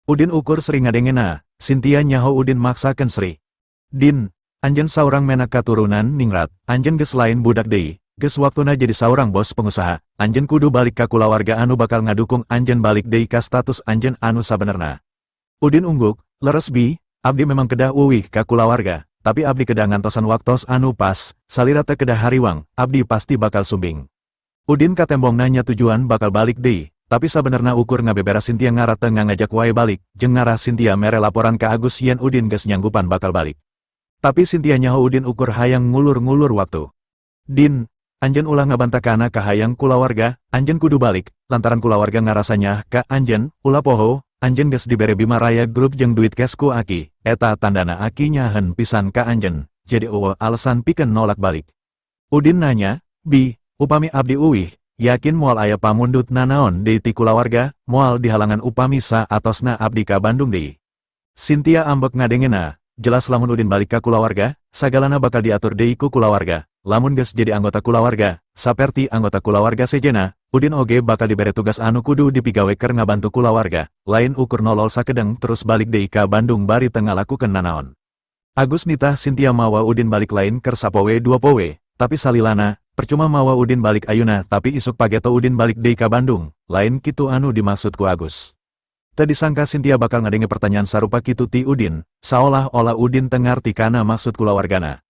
Udin ukur seri ngadengena, Cynthia nyaho Udin maksakeun seri. Din, anjeun saurang menak katurunan ningrat, anjeun geus lain budak deui, geus waktuna jadi saurang bos pengusaha, anjeun kudu balik ka kulawarga anu bakal ngadukung anjeun balik deui ka status anjeun anu sabenerna. Udin ungguk, leres Bi, abdi memang kedah uwih ka kulawarga, tapi abdi kedah ngantosan waktos anu pas, salira teu kedah hariwang, abdi pasti bakal sumbing. Udin katembong nanya tujuan bakal balik deui, tapi sabenerna ukur ngabebera Cynthia ngarah teu ngajak wae balik, jeung ngarah Cynthia mere laporan ka Agus yen Udin geus nyanggupan bakal balik. Tapi Cynthia nyaho Udin ukur hayang ngulur-ngulur waktu. Din, anjeun ulah ngabantah kana kahayang kulawarga, anjeun kudu balik, lantaran kulawarga ngarasa nyaah ka anjeun, ulah poho, anjeun geus dibere Bima Raya Group jeung duit cash ku Aki, eta tandana Aki nyahen pisan ka anjeun, jadi euweuh alasan pikeun nolak balik. Udin nanya, Bi, upami abdi uwih, yakin moal aya pamundut nanaon deui ti kulawarga, moal dihalangan upami saatosna abdi ka Bandung deui? Cynthia ambek ngadengena, jelas lamun Udin balik ka kulawarga, sagalana bakal diatur deui ku kulawarga, lamun geus jadi anggota kulawarga, saperti anggota kulawarga sejenna, Udin oge bakal dibere tugas anu kudu dipigawe keur ngabantu kulawarga, lain ukur nolol sakedeng terus balik deui ka Bandung bari teu ngalakukeun nanaon. Agus nitah Cynthia mawa Udin balik lain keur sapoe dua poe, tapi salilana, percuma mawa Udin balik ayuna tapi isuk pageto Udin balik deui ka Bandung, lain kitu anu dimaksud ku Agus. Teu disangka Cynthia bakal ngadenge pertanyaan sarupa kitu ti Udin, saolah-olah Udin teu ngarti kana maksud kulawargana.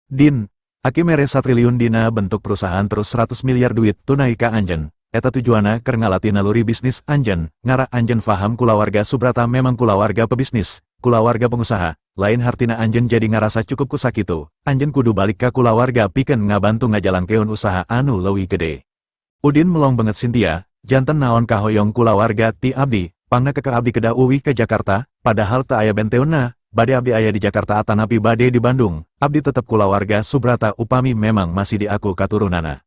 Din, Aki mere satriliun dina bentuk perusahaan terus 100 miliar duit tunai ka anjeun. Eta tujuana keur ngalatih naluri bisnis anjeun, ngarah anjeun faham kulawarga Subrata memang kulawarga pebisnis, kulawarga pengusaha, lain hartina anjeun jadi ngarasa cukup ku sakitu, anjeun kudu balik ka kulawarga pikeun ngabantu ngajalankeun usaha anu leuwih gede. Udin melong banget Cynthia, janten naon kahoyong kulawarga ti abdi, pangna kekeh abdi kedah uwih ke Jakarta, padahal teu aya benteunna, bade abdi aya di Jakarta atanapi bade di Bandung, abdi tetep kulawarga Subrata upami memang masih diaku katurunana.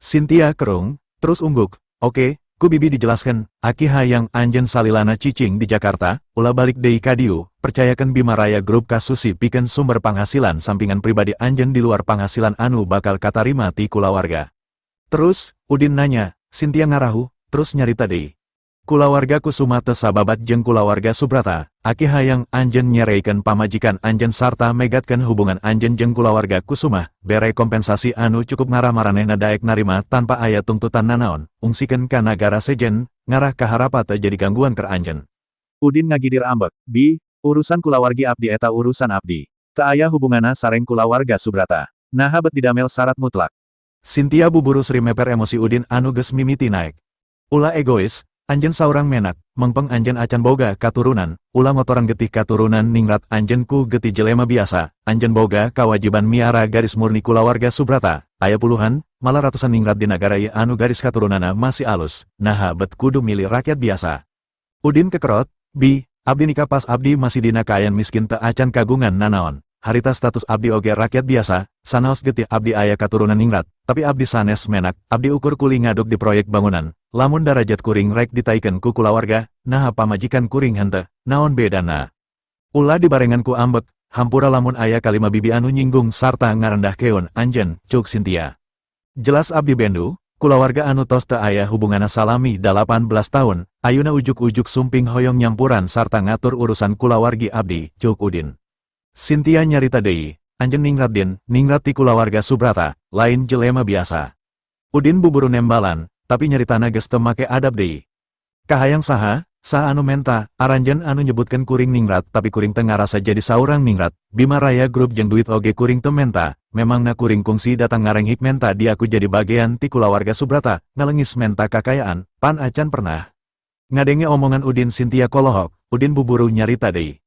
Cynthia kerung, terus ungguk, oke, ku Bibi dijelaskan, Aki hayang anjeun salilana cicing di Jakarta, ulah balik deui ka dieu, percayakan Bima Raya Group ka Susi pikeun sumber panghasilan sampingan pribadi anjeun di luar panghasilan anu bakal katarima ti kulawarga. Terus, Udin nanya, Cynthia ngarahu, terus nyarita deui. Kulawarga Kusuma teu sababat jeung kulawarga Subrata, Aki hayang anjeun nyereikeun pamajikan anjeun sarta megatkeun hubungan anjeun jeung kulawarga Kusuma, bere kompensasi anu cukup ngarah maranehna daek narima tanpa aya tungtutan nanaon, ungsikeun ka nagara sejen, ngarah kaharapa teu jadi gangguan keur anjeun. Udin ngagidir ambek, Bi, urusan kulawargi abdi eta urusan abdi. Teu aya hubunganna sareng kulawarga Subrata. Naha bet didamel syarat mutlak? Cynthia buburu seri meper emosi Udin anu geus mimiti naek. Ulah egois, anjeun saurang menak, mengpeng anjeun acan boga katurunan, ulah ngotoran getih katurunan ningrat anjeun ku getih jelema biasa, anjeun boga kawajiban miara garis murni kulawarga Subrata, aya puluhan, malah ratusan ningrat di nagara ieu anu garis katurunanna masih alus, naha bet kudu milih rakyat biasa. Udin kekerot, Bi, abdi nikah pas abdi masih dina kaayaan miskin teu acan kagungan nanaon. Harita status abdi oge rakyat biasa, sanaos getih abdi aya katurunan ningrat, tapi abdi sanes menak, abdi ukur kuli ngaduk di proyek bangunan, lamun darajat kuring rek ditaikeun ku kulawarga, naha pamajikan kuring henteu, naon bedana? Ulah dibarengan ku ambek, hampura lamun aya kalima Bibi anu nyinggung sarta ngarendahkeun anjeun, cuk Cynthia. Jelas abdi bendu, kulawarga anu tos teu aya hubunganna salami 18 tahun, ayuna ujuk-ujuk sumping hoyong nyampuran sarta ngatur urusan kulawargi abdi, cuk Udin. Cynthia nyarita deui, anjeun ningrat Din, ningrat ti kulawarga Subrata, lain jelema biasa. Udin buburu nembalan, tapi nyaritana geus teu make adab deui. Kahayang saha, saha anu menta, aranjeun anu nyebutkeun kuring ningrat tapi kuring teu ngarasa jadi saurang ningrat, Bima Raya Group jeung duit oge kuring teu menta, memangna kuring kungsi datang ngarenghik menta diaku jadi bagean ti kulawarga Subrata, ngalengis menta kakayaan, pan acan pernah. Ngadenge omongan Udin Cynthia kolohok, Udin buburu nyarita deui.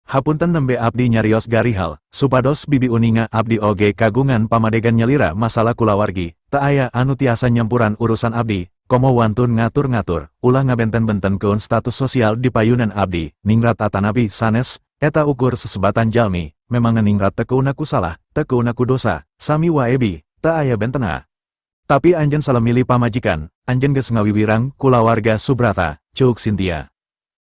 Hapunten nembe abdi nyarios garihal, supados Bibi uninga abdi oge kagungan pamadegan nyalira masalah kulawargi, teu aya anu tiasa nyampuran urusan abdi, komo wantun ngatur-ngatur, ulah ngabenten-bentenkeun status sosial di payunan abdi, ningrat atanapi sanes, eta ukur sesebatan jalmi, memangna ningrat teu keuna ku salah, teu keuna ku dosa, sami wae Bi, teu aya bentena. Tapi anjeun salah milih pamajikan, anjeun geus ngawiwirang kulawarga Subrata, cuk Cynthia.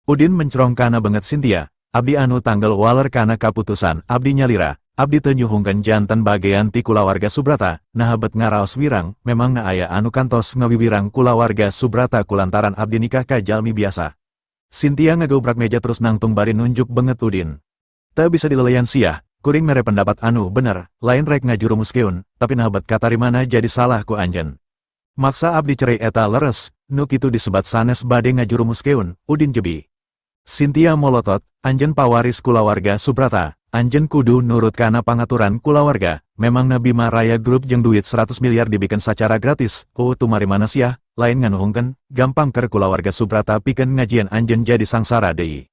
Udin mencrong kana banget Cynthia, abdi anu tanggel waler kana kaputusan abdi nyalira, abdi teu nyuhungkeun janten bagean ti kulawarga Subrata, naha bet ngaraos wirang, memangna aya anu kantos ngawiwirang kulawarga Subrata kulantaran abdi nikah ka jalmi biasa. Cynthia ngageubrak meja terus nangtung bari nunjuk beungeut Udin. Teu bisa dileleyan sia, kuring mere pendapat anu bener, lain rek ngajurumuskeun, tapi naha bet katarimana jadi salah ku anjeun. Maksa abdi cerai eta leres, nu kitu disebat sanes bade ngajurumuskeun, Udin jebi. Cynthia molotot, anjeun pawaris kulawarga Subrata, anjeun kudu nurut kana pangaturan kulawarga, memangna Bima Raya Group jeung duit 100 miliar dibikeun sacara gratis, tumarimana sia, lain nganuhungkeun, gampang keur kulawarga Subrata pikeun ngajieun anjeun jadi sangsara deui.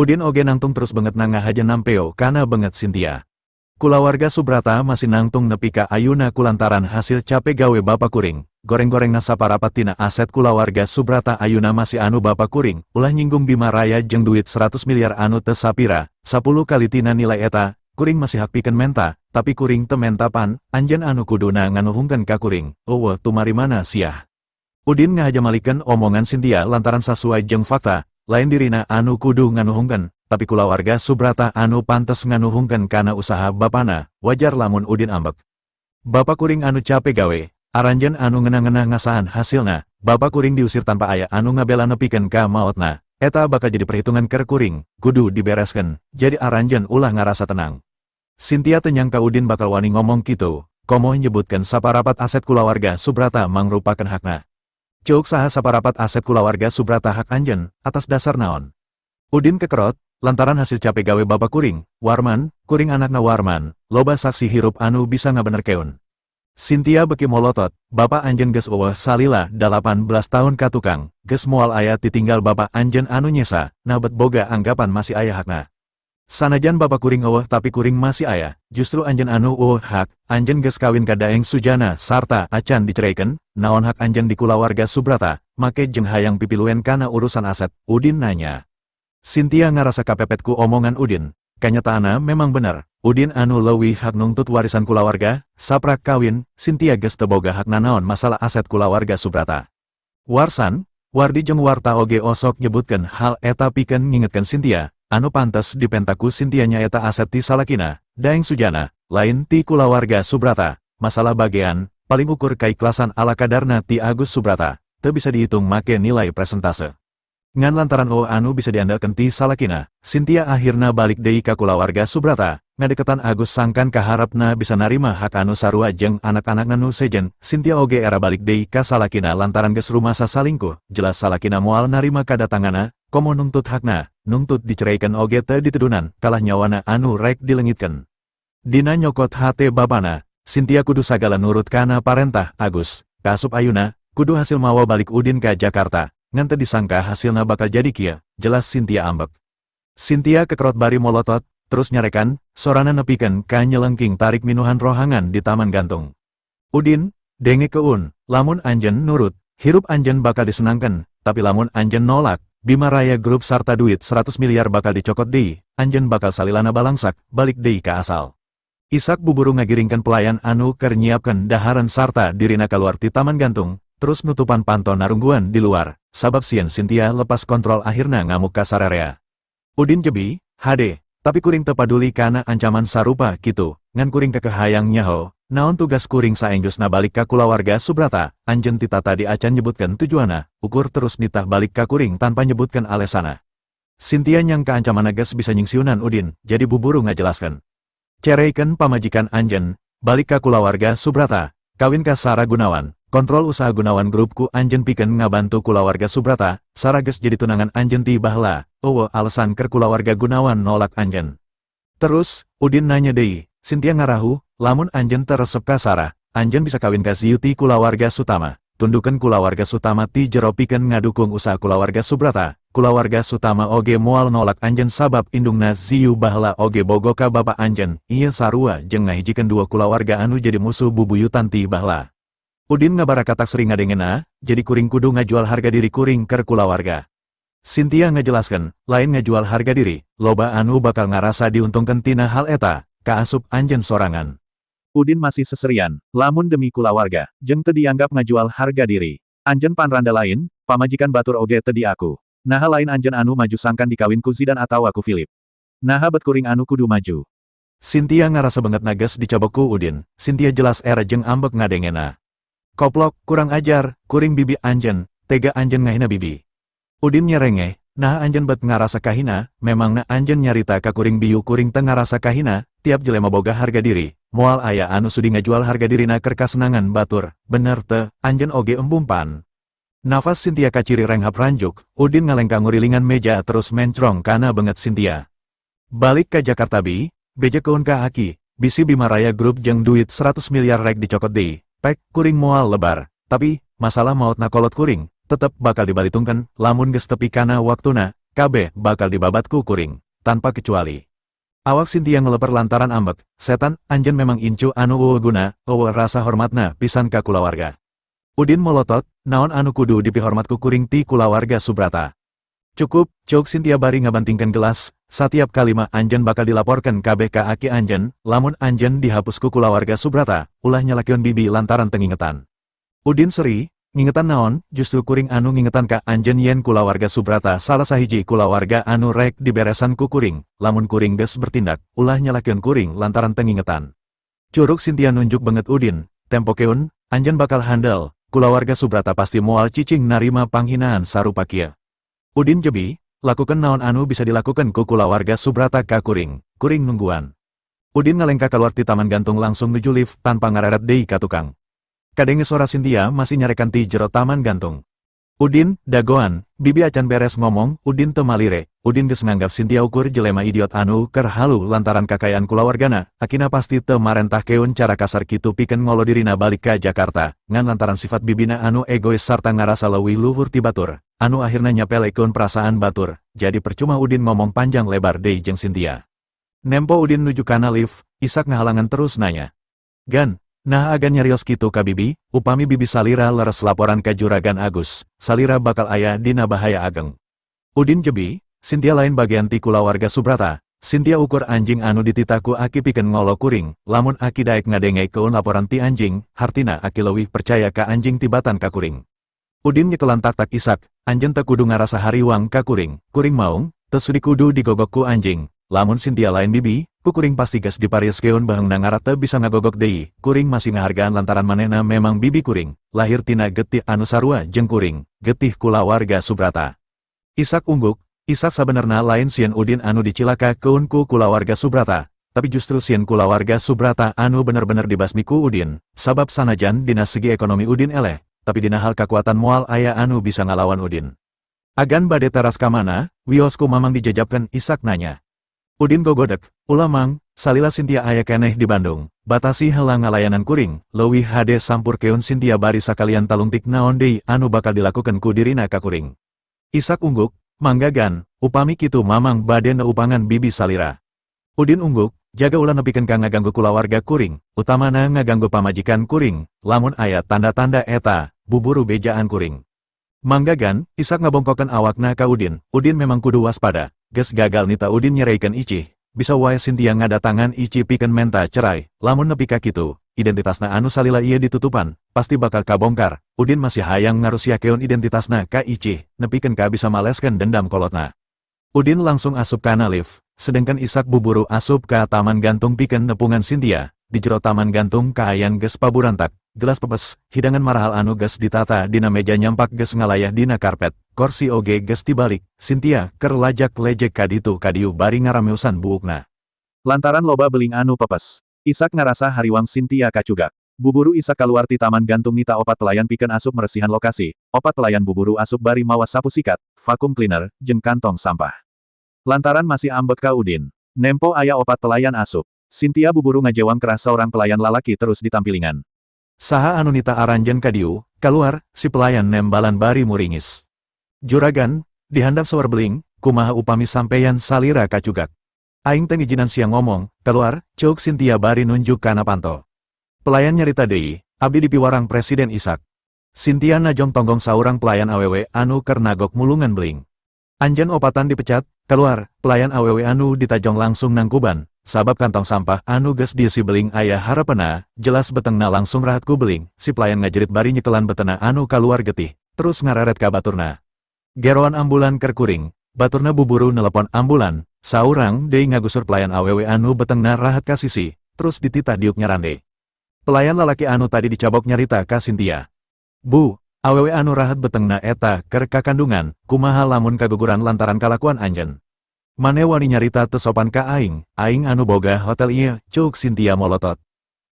Udin oge nangtung terus beungeutna ngahaja nampeo kana beungeut Cynthia. Kulawarga Subrata masih nangtung nepi ka ayuna kulantaran hasil cape gawe bapa kuring, goreng-gorengna saparapat tina aset kulawarga Subrata ayuna masih anu bapa kuring, ulah nyinggung Bima Raya jeung duit 100 miliar anu teu sapira, 10 kali tina nilai eta, kuring masih hak pikeun menta, tapi kuring teu menta pan, anjeun anu kuduna nganuhungkeun ka kuring, euweuh tumarimana sia. Udin ngahaja malikeun omongan Cynthia lantaran sasuai jeung fakta, lain dirina anu kudu nganuhungkeun, tapi kulawarga Subrata anu pantes nganuhungkeun kana usaha bapana, wajar lamun Udin ambek. Bapa kuring anu cape gawe, aranjeun anu ngeunah-ngeunah ngasaan hasilna, bapa kuring diusir tanpa aya anu ngabela nepikeun ka maotna, eta bakal jadi perhitungan keur kuring, kudu dibereskeun, jadi aranjeun ulah ngarasa tenang. Cynthia teu nyangka Udin bakal wani ngomong kitu, komo nyebutkeun saparapat aset kulawarga Subrata mangrupakeun hakna. Ceuk saha saparapat aset kulawarga Subrata hak anjeun, atas dasar naon? Udin kekerot, lantaran hasil cape gawe bapa kuring, Warman, kuring anakna Warman, loba saksi hirup anu bisa ngabenerkeun. Cynthia beki molotot, bapa anjeun geus euweuh salila 18 tahun ka tukang, geus moal aya titinggal bapa anjeun anu nyesa, naha bet boga anggapan masih aya hakna. Sanajan bapa kuring euweuh tapi kuring masih aya, justru anjeun anu euweuh hak, anjeun geus kawin ka Daeng Sujana sarta acan diceraikeun, naon hak anjeun di kulawarga Subrata, make jeung hayang pipiluen kana urusan aset, Udin nanya. Cynthia ngarasa kapepet ku omongan Udin, kanyataanna memang bener, Udin anu leuwih hak nungtut warisan kulawarga, saprak kawin, Cynthia geus teu boga hak nanaon masalah aset kulawarga Subrata. Warsan, Wardi jeung Warta oge osok nyebutkeun hal eta pikeun ngingetkeun Cynthia, anu pantes dipenta ku Cynthia nyaeta aset ti salakina, Daeng Sujana, lain ti kulawarga Subrata, masalah bagean, paling ukur kaikhlasan ala kadarna ti Agus Subrata, teu bisa dihitung make nilai presentase. Ngan lantaran euweuh anu bisa diandalkeun ti salakina, Cynthia akhirna balik deui ka kulawarga Subrata, ngadeketan Agus sangkan kaharepna bisa narima hak anu sarua jeung anak-anakna nu sejen, Cynthia oge era balik deui ka salakina lantaran geus rumasa salingkuh, jelas salakina moal narima kadatanganna, komo nungtut hakna, nungtut diceraikan oge teu ditedunan, kalah nyawana anu rek dilengitkeun. Dina nyokot hate bapana, Cynthia kudu sagala nurut kana parentah Agus, kaasup ayuna, kudu hasil mawa balik Udin ka Jakarta, ngan teu disangka hasilna bakal jadi kieu, jelas Cynthia ambek. Cynthia kekerot bari molotot, terus nyarekan, sorana nepikeun ka nyelengking tarik minuhan rohangan di taman gantung. Udin, dengekeun, lamun anjeun nurut, hirup anjeun bakal disenangkeun, tapi lamun anjeun nolak, Bima Raya Group sarta duit 100 miliar bakal dicokot deui, anjeun bakal salilana balangsak, balik deui ka asal. Isak buburu ngagiringkeun pelayan anu keur nyiapkeun dahareun sarta dirina kaluar ti taman gantung, terus nutupan panto narungguan di luar, sabab sieun Cynthia lepas kontrol akhirna ngamuk ka sararea. Udin jebi, hade, tapi kuring teu paduli kana ancaman sarupa kitu, ngan kuring keukeuh hayang nyaho, naon tugas kuring saenjusna balik ka kulawarga Subrata, anjeun ti tatadi acan nyebutkeun tujuanna, ukur terus nitah balik ka kuring tanpa nyebutkeun alesana. Cynthia nyangka ancamanna geus bisa nyingsieunan Udin, jadi buburu ngajelaskeun. Cereikeun pamajikan anjeun, balik ka kulawarga Subrata, kawin ka Sarah Gunawan, kontrol usaha Gunawan Group ku anjeun pikeun ngabantu kulawarga Subrata, Sarah geus jadi tunangan anjeun ti baheula, euweuh alasan keur kulawarga Gunawan nolak anjeun. Terus, Udin nanya deui, Cynthia ngarahu, lamun anjeun teu resep ka Sarah, anjeun bisa kawin ka Ziyu ti kulawarga Sutama, tundukeun kulawarga Sutama ti jero pikeun ngadukung usaha kulawarga Subrata, kulawarga Sutama oge moal nolak anjeun sabab indungna Ziyu baheula oge bogo ka bapa anjeun, ieu sarua jeung ngahijikeun dua kulawarga anu jadi musuh bubuyutan ti baheula. Udin ngabarakatak sering ngadengena, jadi kuring kudu ngajual harga diri kuring keur kulawarga. Cynthia ngajelaskeun, lain ngajual harga diri, loba anu bakal ngarasa diuntungkeun tina hal eta, kaasup anjeun sorangan. Udin masih seserian, lamun demi kulawarga, jeung teu dianggap ngajual harga diri. Anjeun pan randa lain, pamajikan batur oge teu diaku. Naha lain anjeun anu maju sangkan dikawin ku Zidan atawa ku Philip. Naha bet kuring anu kudu maju. Cynthia ngarasa beungeutna geus dicabok ku Udin, Cynthia jelas era jeung ambek ngadengena. Koplok, kurang ajar, kuring bibi anjeun, tega anjeun ngahina bibi. Udin nyerengeh, Naha anjeun bet ngarasa kahina, memangna anjeun nyarita ka kuring biu kuring teu ngarasa kahina, tiap jelema boga harga diri, moal aya anu sudi ngajual harga dirina keur kasenangan batur, bener teu, anjeun oge embung pan. Nafas Cynthia kaciri renghap ranjuk, Udin ngalengka ngurilingan meja terus mencrong kana beungeut Cynthia. Balik ka Jakarta bi, bejakeun ka aki, bisi Bima Raya Group jeung duit 100 miliar rek dicokot deui, pek, kuring moal lebar, tapi, masalah maotna kolot kuring, tetep bakal dibalitungkeun, lamun geus tepi kana waktuna, kabeh bakal dibabat ku kuring, tanpa kecuali. Awak Cynthia ngeleper lantaran ambek, setan, anjeun memang incu anu euweuh guna, euweuh rasa hormatna pisan ka kulawarga. Udin molotot, naon anu kudu dipihormat ku kuring ti kulawarga Subrata. Cukup, ceuk Cynthia bari ngabantingkeun gelas, satiap kalima anjeun bakal dilaporkan kabeh ka aki anjeun, lamun anjeun dihapus ku kulawarga Subrata, ulah nyalakeun bibi lantaran teu ngingetan. Udin seri, ngingetan naon, justru kuring anu ngingetan ka anjeun yen kulawarga Subrata salah sahiji kulawarga anu rek diberesan ku kuring, lamun kuring geus bertindak, ulah nyalakeun kuring lantaran teu ngingetan. Curug Cynthia nunjuk beungeut Udin, tempokeun, anjeun bakal handel, kulawarga Subrata pasti moal cicing narima panghinaan sarupa kieu. Udin jebi, lakukan naon anu bisa dilakukan ku kulawarga Subrata ka kuring, kuring nungguan. Udin ngalengka keluar ti taman gantung langsung nuju lift tanpa ngareret deui ka tukang. Kadenge sora Cynthia masih nyarekan ti jero taman gantung. Udin, dagoan, bibi acan beres ngomong, Udin teu malire, Udin geus nganggap Cynthia ukur jelema idiot anu keur halu lantaran kakayaan kulawargana, akina pasti teu marentahkeun cara kasar kitu pikeun ngolo dirina balik ka Jakarta, ngan lantaran sifat bibina anu egois sarta ngarasa leuwih luhur ti batur, anu akhirna nyapelekeun perasaan batur, jadi percuma Udin ngomong panjang lebar deui jeung Cynthia. Nempo Udin nuju kana lift, Isak ngahalangan terus nanya. Gan, naha agan nyarios kitu ka bibi, upami bibi salira leres laporan ka Juragan Agus, salira bakal aya dina bahaya ageng. Udin jebi, Cynthia lain bagian ti kulawarga Subrata, Cynthia ukur anjing anu dititah ku aki pikeun ngolo kuring, lamun aki daek ngadengekeun laporan ti anjing, hartina aki leuwih percaya ka anjing tibatan ka kuring. Udin nyekelan taktak Isak, anjeun teu kudu ngarasa hariwang ka kuring, kuring maung, teu sudi kudu digogok ku anjing, lamun Cynthia lain bibi, ku kuring pasti geus diparieskeun baheungna ngarah teu bisa ngagogok deui, kuring masih ngahargaan lantaran manehna memang bibi kuring, lahir tina getih anu sarua jeung kuring, getih kulawarga Subrata. Isak ungguk, Isak sabenerna lain sieun Udin anu dicilakakeun ku kulawarga Subrata, tapi justru sieun kulawarga Subrata anu bener-bener dibasmi ku Udin, sabab sanajan dina segi ekonomi Udin eleh, tapi dina hal kakuatan moal aya anu bisa ngalawan Udin. Agan bade teras ka mana, wios ku mamang dijajabkeun Isak nanya. Udin gogodek, ulah mang, salila Cynthia aya keneh di Bandung, batasi heula ngalayanan kuring, leuwih hade sampurkeun Cynthia bari sakalian talungtik naon deui anu bakal dilakukeun ku dirina ka kuring. Isak ungguk, mangga gan, upami kitu mamang bade neupangan bibi salira. Udin ungguk, jaga ulah nepikeun ka ngaganggu kulawarga kuring, utamana ngaganggu pamajikan kuring, lamun aya tanda-tanda eta, buburu bejaan kuring. Mangga gan, Isak ngabongkokeun awakna ka Udin, Udin memang kudu waspada, geus gagal nita Udin nyereikeun Icih, bisa wae Cynthia ngadatangan Icih pikeun menta cerai, lamun nepi ka kitu, identitasna anu salila ieu ditutupan, pasti bakal kabongkar, Udin masih hayang ngarusiakeun identitasna ka Icih, nepikeun ka bisa maleskeun dendam kolotna. Udin langsung asup kana lift, sedangkan Isak buburu asup ka taman gantung pikeun nepungan Cynthia, di jero taman gantung kaayan geus paburantak, gelas pepes, hidangan marahal anu geus ditata dina meja nyampak geus ngalayah dina karpet, korsi oge geus tibalik, Cynthia keur lajak lejek kaditu kadieu bari ngarameusan buukna. Lantaran loba beling anu pepes, Isak ngarasa hariwang Cynthia kacugak. Buburu Isak kaluar ti taman gantung nita opat pelayan pikeun asup meresihan lokasi, opat pelayan buburu asup bari mawa sapu sikat, vacuum cleaner, jeung kantong sampah. Lantaran masih ambek ka Udin. Nempo aya opat pelayan asup. Cynthia buburu ngajewang keras seorang pelayan lalaki terus ditampilingan. Saha anu nita aranjeun ka dieu, kaluar, si pelayan nembalan bari muringis. Juragan, dihandap saur beling, kumaha upami sampeyan salira kacugak. Aing teu ngijinan sia ngomong, keluar, ceuk Cynthia bari nunjuk kana panto. Pelayan nyarita deui, abdi dipiwarang Presiden Isak. Cynthia najong tonggong saurang pelayan awewe anu keur nagok mulungan beling. Anjeun opatan dipecat, keluar, pelayan awewe anu ditajong langsung nangkuban, sabab kantong sampah anu geus dieusi beling aya harapena, jelas betengna langsung rahat ku beling, si pelayan ngajerit bari nyekelan betena anu kaluar getih, terus ngareret ka baturna. Geroan ambulan keur kuring, baturna buburu nelepon ambulan, saurang deui ngagusur pelayan awewe anu betengna rahat ka sisi, terus dititah diuk nyarande. Pelayan lalaki anu tadi dicabok nyarita ka Cynthia. Bu, Awewe anu rahet betengna eta keur kakandungan, kumaha lamun kaguguran lantaran kalakuan anjeun? Mane wani nyarita teu sopan ka aing, aing anu boga hotel ieu, ceuk Cynthia molotot.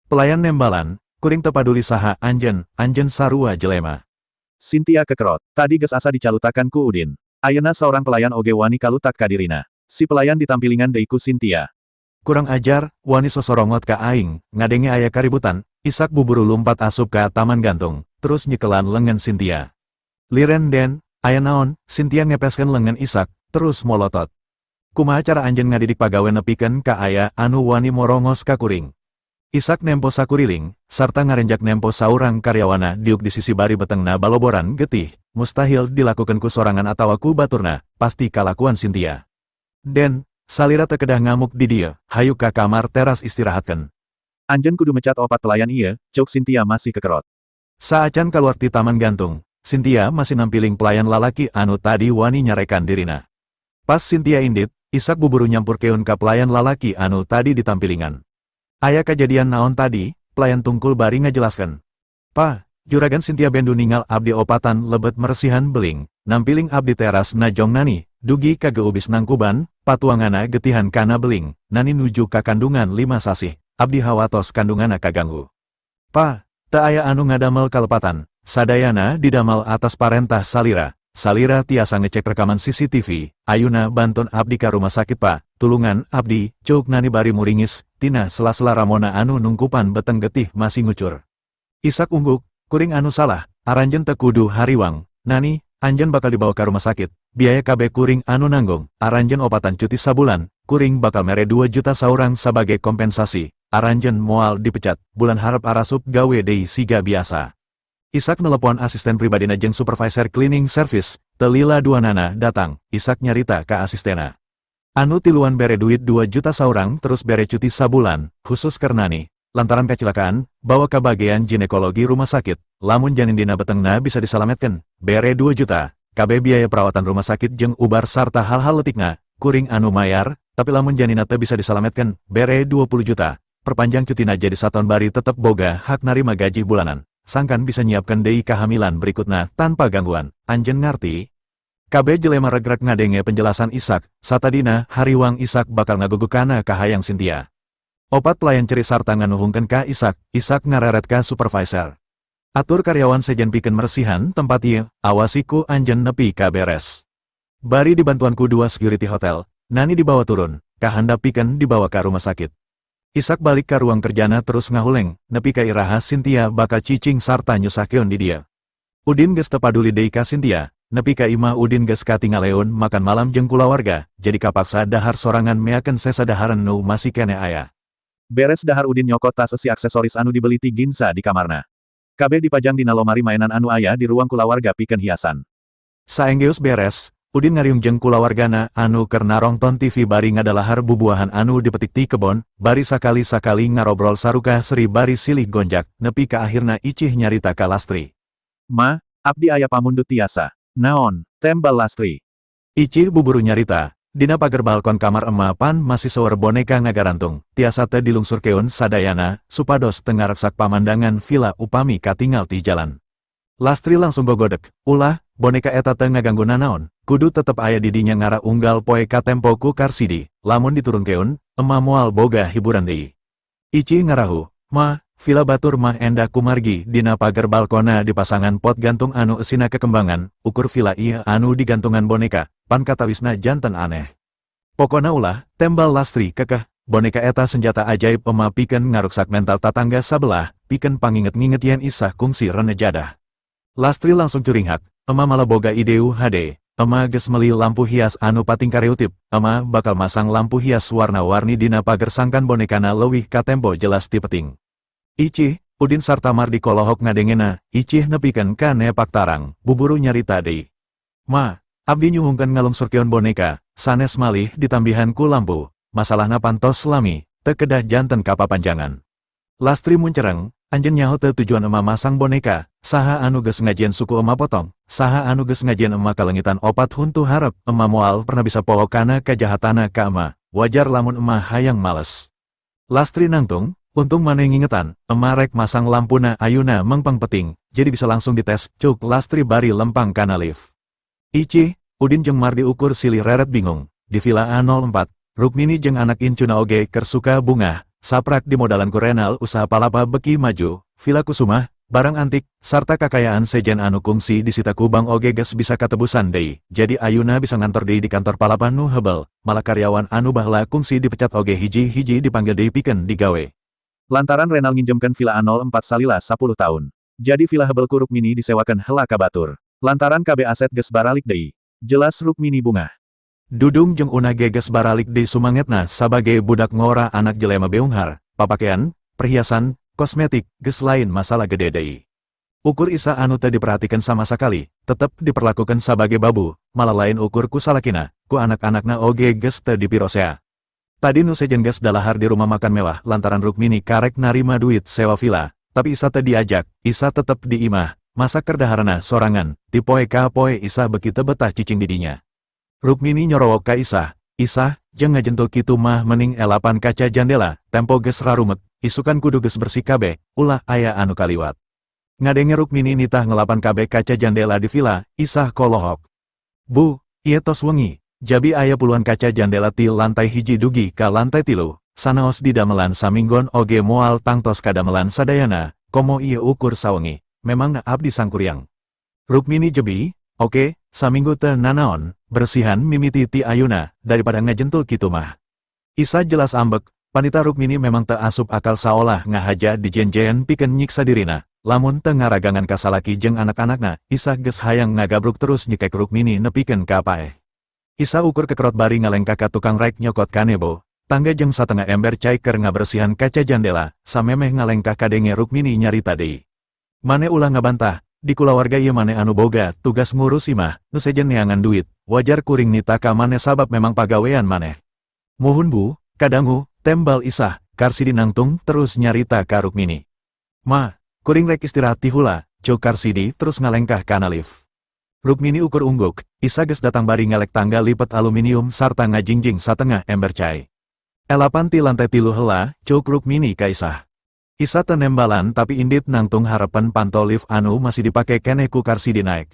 Pelayan nembalan, kuring teu paduli saha anjeun, anjeun sarua jelema. Cynthia kekerot, tadi geus asa dicalutakan ku Udin. Ayeuna saurang pelayan oge wani kalutak ka dirina. Si pelayan ditampilingan deui ku Cynthia. Kurang ajar, wani sosorongot ka aing, ngadenge aya kaributan, Isak buburu lumpat asup ka taman gantung, terus nyekelan lengan Cynthia. Liren Den, aya naon? Cynthia ngepeskeun lengan Isak, terus molotot. Kumaha cara anjeun ngadidik pagawe nepikeun ka aya anu wani morongos ka kuring? Isak nempo sakuriling, sarta ngarenjak nempo saurang karyawana diuk di sisi bari betengna baloboran getih, mustahil dilakukan ku sorangan atawa ku baturna, pasti kalakuan Cynthia. Den, salira teu kedah ngamuk di dieu, hayu ka kamar teras istirahatkeun. Anjeun kudu mecat opat pelayan ieu, ceuk Cynthia masih kekerot. Saacan kaluar ti taman gantung, Cynthia masih nampiling pelayan lalaki anu tadi wani nyarekan dirina. Pas Cynthia indit, Isak buburu nyampurkeun ka pelayan lalaki anu tadi ditampilingan. Aya kajadian naon tadi? Pelayan tungkul bari ngajelaskeun. Pa, Juragan Cynthia bendu ningal abdi opatan lebet meresihan beling, nampiling abdi teras najong Nani, dugi ka geubis nangkuban, patuangana getihan kana beling, Nani nuju ka kandungan 5 sasih, abdi hawatos kandungana kaganggu. Pa, teu aya anu ngadamel kalepatan, sadayana didamel atas parentah salira, salira tiasa ngecek rekaman CCTV, ayuna bantun abdi ka rumah sakit Pa, tulungan abdi, ceuk Nani bari muringis, tina sela-sela ramona anu nungkupan beteng getih masih ngucur. Isak ungguk, kuring anu salah, aranjeun teu kudu hariwang, Nani, anjeun bakal dibawa ke rumah sakit, biaya kabeh kuring anu nanggung, aranjeun opatan cuti sabulan, kuring bakal mere 2 juta saurang sabagai kompensasi, aranjeun moal dipecat, bulan harep arasup gawe deui siga biasa. Isak nelepon asisten pribadina jeung supervisor cleaning service, teu lila duanana datang, Isak nyarita ka asistena. Anu tiluan bere duit 2 juta saurang terus bere cuti sabulan, khusus keur Nani. Lantaran kecelakaan, bawa ke bagian ginekologi rumah sakit, lamun janin dina betengna bisa disalametkan, bere 2 juta, kabeh biaya perawatan rumah sakit jeung ubar sarta hal-hal letikna, kuring anu mayar, tapi lamun janinna teu bisa disalametkan, bere 20 juta, perpanjang cutina jadi sataun bari tetep boga hak narima gaji bulanan, sangkan bisa nyiapkan deui kehamilan berikutna tanpa gangguan, anjeun ngarti? Kabeh jelema regrek ngadenge penjelasan Isak, satadina hariwang Isak bakal ngagugukana kahayang Cynthia. Opat pelayan cerik sarta nganuhungkeun ka Isak, Isak ngareret ka supervisor. Atur karyawan sejen pikeun meresihan tempat ieu, awasi ku anjeun nepi ka beres. Bari dibantuan ku dua security hotel, Nani dibawa turun, kahandap pikeun dibawa ke rumah sakit. Isak balik ke ruang kerjana terus ngahuleng, nepi ka iraha Cynthia bakal cicing sarta nyusahkeun di dieu. Udin geus teu paduli deui ka Cynthia, nepi ka imah Udin geus katingaleun makan malam jeung kulawarga, jadi kapaksa dahar sorangan meakeun sesa dahareun nu masih keneh aya. Beres dahar, Udin nyokot tas esi aksesoris anu dibeli ti Ginza di kamarna. Kabeh dipajang dina lomari mainan anu aya di ruang kulawarga pikeun hiasan. Saenggeus beres, Udin ngariung jeung kulawargana anu keur narongton TV bari ngadalahar bubuahan anu dipetik ti kebon, bari sakali-sakali ngarobrol sarukah seri bari silih gonjak, nepi ka akhirna Icih nyarita ka Lastri. Ma, abdi aya pamundut tiasa. Naon? Tembal Lastri. Icih buburu nyarita, dina pager balkon kamar ema pan masih seueur boneka ngagarantung, tiasa teu dilungsurkeun sadayana, supados teu ngareksak pamandangan villa upami katingal ti jalan. Lastri langsung gogodek, ulah, boneka eta teu ngaganggu nanaon, kudu tetep aya di dinya ngara unggal poe katempo ku Karsidi, lamun diturunkeun, ema moal boga hiburan deui. Icih ngarahu, Ma, villa batur mah endah kumargi dina pager balkona dipasangan pot gantung anu esina kekembangan, ukur villa ieu anu digantungan boneka, pan katawisna janten aneh. Pokona ulah, tembal Lastri kekeh, boneka eta senjata ajaib ema pikeun ngaruksak mental tatangga sabelah, pikeun panginget-nginget yen isah kungsi renejadah. Lastri langsung curinghak, ema malah boga ideu hade, ema geus meuli lampu hias anu patingkareutip, ema bakal masang lampu hias warna-warni dina pager sangkan bonekana leuwih katempo jelas ti peting. Icih, Udin sarta Mardi kolohok ngadengena, Icih nepikeun ka nepak tarang, buburu nyarita deui. Ma, abdi nyuhunkeun ngalungsurkeun boneka, sanes malih ditambihan ku lampu, masalahna pantos lami, teu kedah janten kapapanjangan. Lastri muncereng, anjeun nyaho teu tujuan ema masang boneka, saha anu geus ngajieun suku ema potong, saha anu geus ngajieun ema kalengitan opat huntu hareup, ema moal pernah bisa poho kana kajahatanna ka ema, wajar lamun ema hayang males. Lastri nangtung, Untung maneh ngingetan, ema rek masang lampuna ayuna mengpang peting, jadi bisa langsung dites, cuk Lastri bari lempang kana lift. Icih, Udin jeung Mardi ukur silih reret bingung. Di Villa A04, Rukmini jeung anak incuna oge keur suka bungah, saprak dimodalan ku Renal usaha palapa beki maju, Villa Kusuma, barang antik, sarta kakayaan sejen anu kungsi disita ku bank oge geus bisa katebusan deui. Jadi ayuna bisa ngantor deui di kantor palapa nu hebel, malah karyawan anu baheula kungsi dipecat oge hiji-hiji dipanggil deui pikeun digawe. Lantaran Renal nginjemkeun Villa A04 salila 10 tahun. Jadi villa hebel ku Rukmini disewakeun heula ka batur. Lantaran kabeh aset geus baralik deui. Jelas Rukmini bungah. Dudung jeung Una ge geus baralik deui sumangetna sabage budak ngora anak jelema beunghar, papakean, perhiasan, kosmetik, geus lain masalah gede deui. Ukur Isa anu teu diperhatikan sama sakali, tetep diperlakukan sabage babu, malah lain ukur ku salakina, ku anak-anakna oge geus teu dipirosea. Tadi nu sejen geus dalahar di rumah makan mewah lantaran Rukmini karek narima duit sewa villa, tapi Isa teu diajak, Isa tetep di imah, masak keur daharna sorangan, ti poe ka poe Isa beki teu betah cicing di dinya. Rukmini nyorowok ka Isah, "Isah, jeung ngajentul kitu mah mending elapan kaca jandela, tempo geus rarumek, isukan kudu geus bersih kabeh, ulah aya anu kaliwat." Ngadenge Rukmini nitah ngelapan kabeh kaca jandela di villa, Isah kolohok. "Bu, ieu tos wengi, jabi aya puluhan kaca jandela ti lantai 1 dugi ka lantai 3, sanaos didamelan saminggon oge moal tangtos kadamelan sadayana, komo ieu ukur sawengi, memangna abdi sangkuriang." Rukmini jebi, "Oke, saminggu teu nanaon, bersihan mimiti ti ayuna, daripada ngajentul kitu mah." Isa jelas ambek, panita Rukmini memang teu asup akal saolah ngahaja dijenjen pikeun nyiksa dirina, lamun teu ngaragangan ka salaki jeung anak-anakna, Isa geus hayang ngagabruk terus nyekek Rukmini nepikeun ka paeh. Isa ukur kekerot bari ngalengkah ka tukang rek nyokot kanebo, tangga jeung satengah ember cai keur ngabersihan kaca jandela, samemeh ngalengkah kadenge Rukmini nyarita deui. "Mane ulah ngabantah, di kulawarga ieu mane anu boga tugas ngurus imah, nu sejen neangan duit, wajar kuring nitah ka mane sabab memang pagawean maneh." "Muhun Bu, kadangu," tembal Isah. Karsidi nangtung terus nyarita ka Rukmini. "Ma, kuring rek istirahat ti hula," cuk Karsidi terus ngalengkah kana lift. Rukmini ukur ungguk, Isa geus datang bari ngelek tangga lipet aluminium sarta ngajingjing satengah ember cai. "Elapan ti lantai 3 heula," cuk Rukmini ka Isah. Isa teu nembalan tapi indit nangtung harepan panto lift anu masih dipake keneh ku Karsidi naek.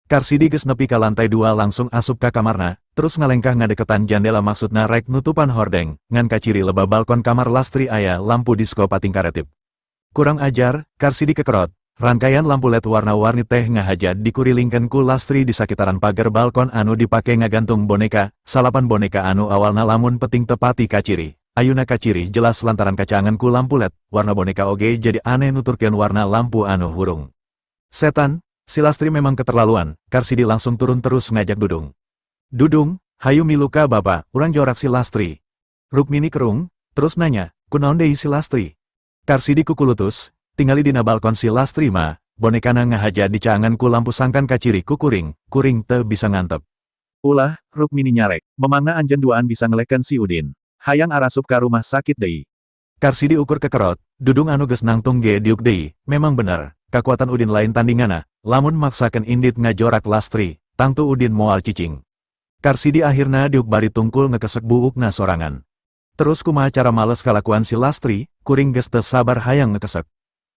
Karsidi geus nepi ka lantai 2 langsung asup ka kamarna, terus ngalengkah ngadeketan jandela maksudna rek nutupan hordeng, ngan kaciri lebah balkon kamar Lastri aya lampu disko patingkaretip. "Kurang ajar," Karsidi kekerot. Rangkaian lampu LED warna-warni teh ngahaja dikurilingkeun ku Lastri di sakitaran pagar balkon anu dipake ngagantung boneka, salapan boneka anu awalna lamun peting teu pati kaciri. Ayuna kaciri jelas lantaran kacaangan ku lampu LED, warna boneka oge jadi aneh nuturkeun warna lampu anu hurung. "Setan, si Lastri memang keterlaluan." Karsidi langsung turun terus ngajak Dudung. "Dudung, hayu milu ka bapa, urang jorak si Lastri." Rukmini kerung, terus nanya, "Kunaon deui si Lastri?" Karsidi kukulutus, "Tingali dina balkon si Lastri mah, bonekana ngahaja dicaangan ku lampu sangkan kaciri ku kuring, kuring teu bisa ngantep." "Ulah," Rukmini nyarek. "Memangna anjeun duaan bisa ngelehkeun si Udin. Hayang arasup ka rumah sakit deui." Karsidi ukur kekerot, Dudung anu geus nangtung ge diuk deui, memang bener, kakuatan Udin lain tandingana, lamun maksakeun indit ngajorak Lastri, tangtu Udin moal cicing. Karsidi akhirna diuk bari tungkul ngekesek buukna sorangan. "Terus kumaha cara males kalakuan si Lastri, kuring geus teu sabar hayang ngekesek."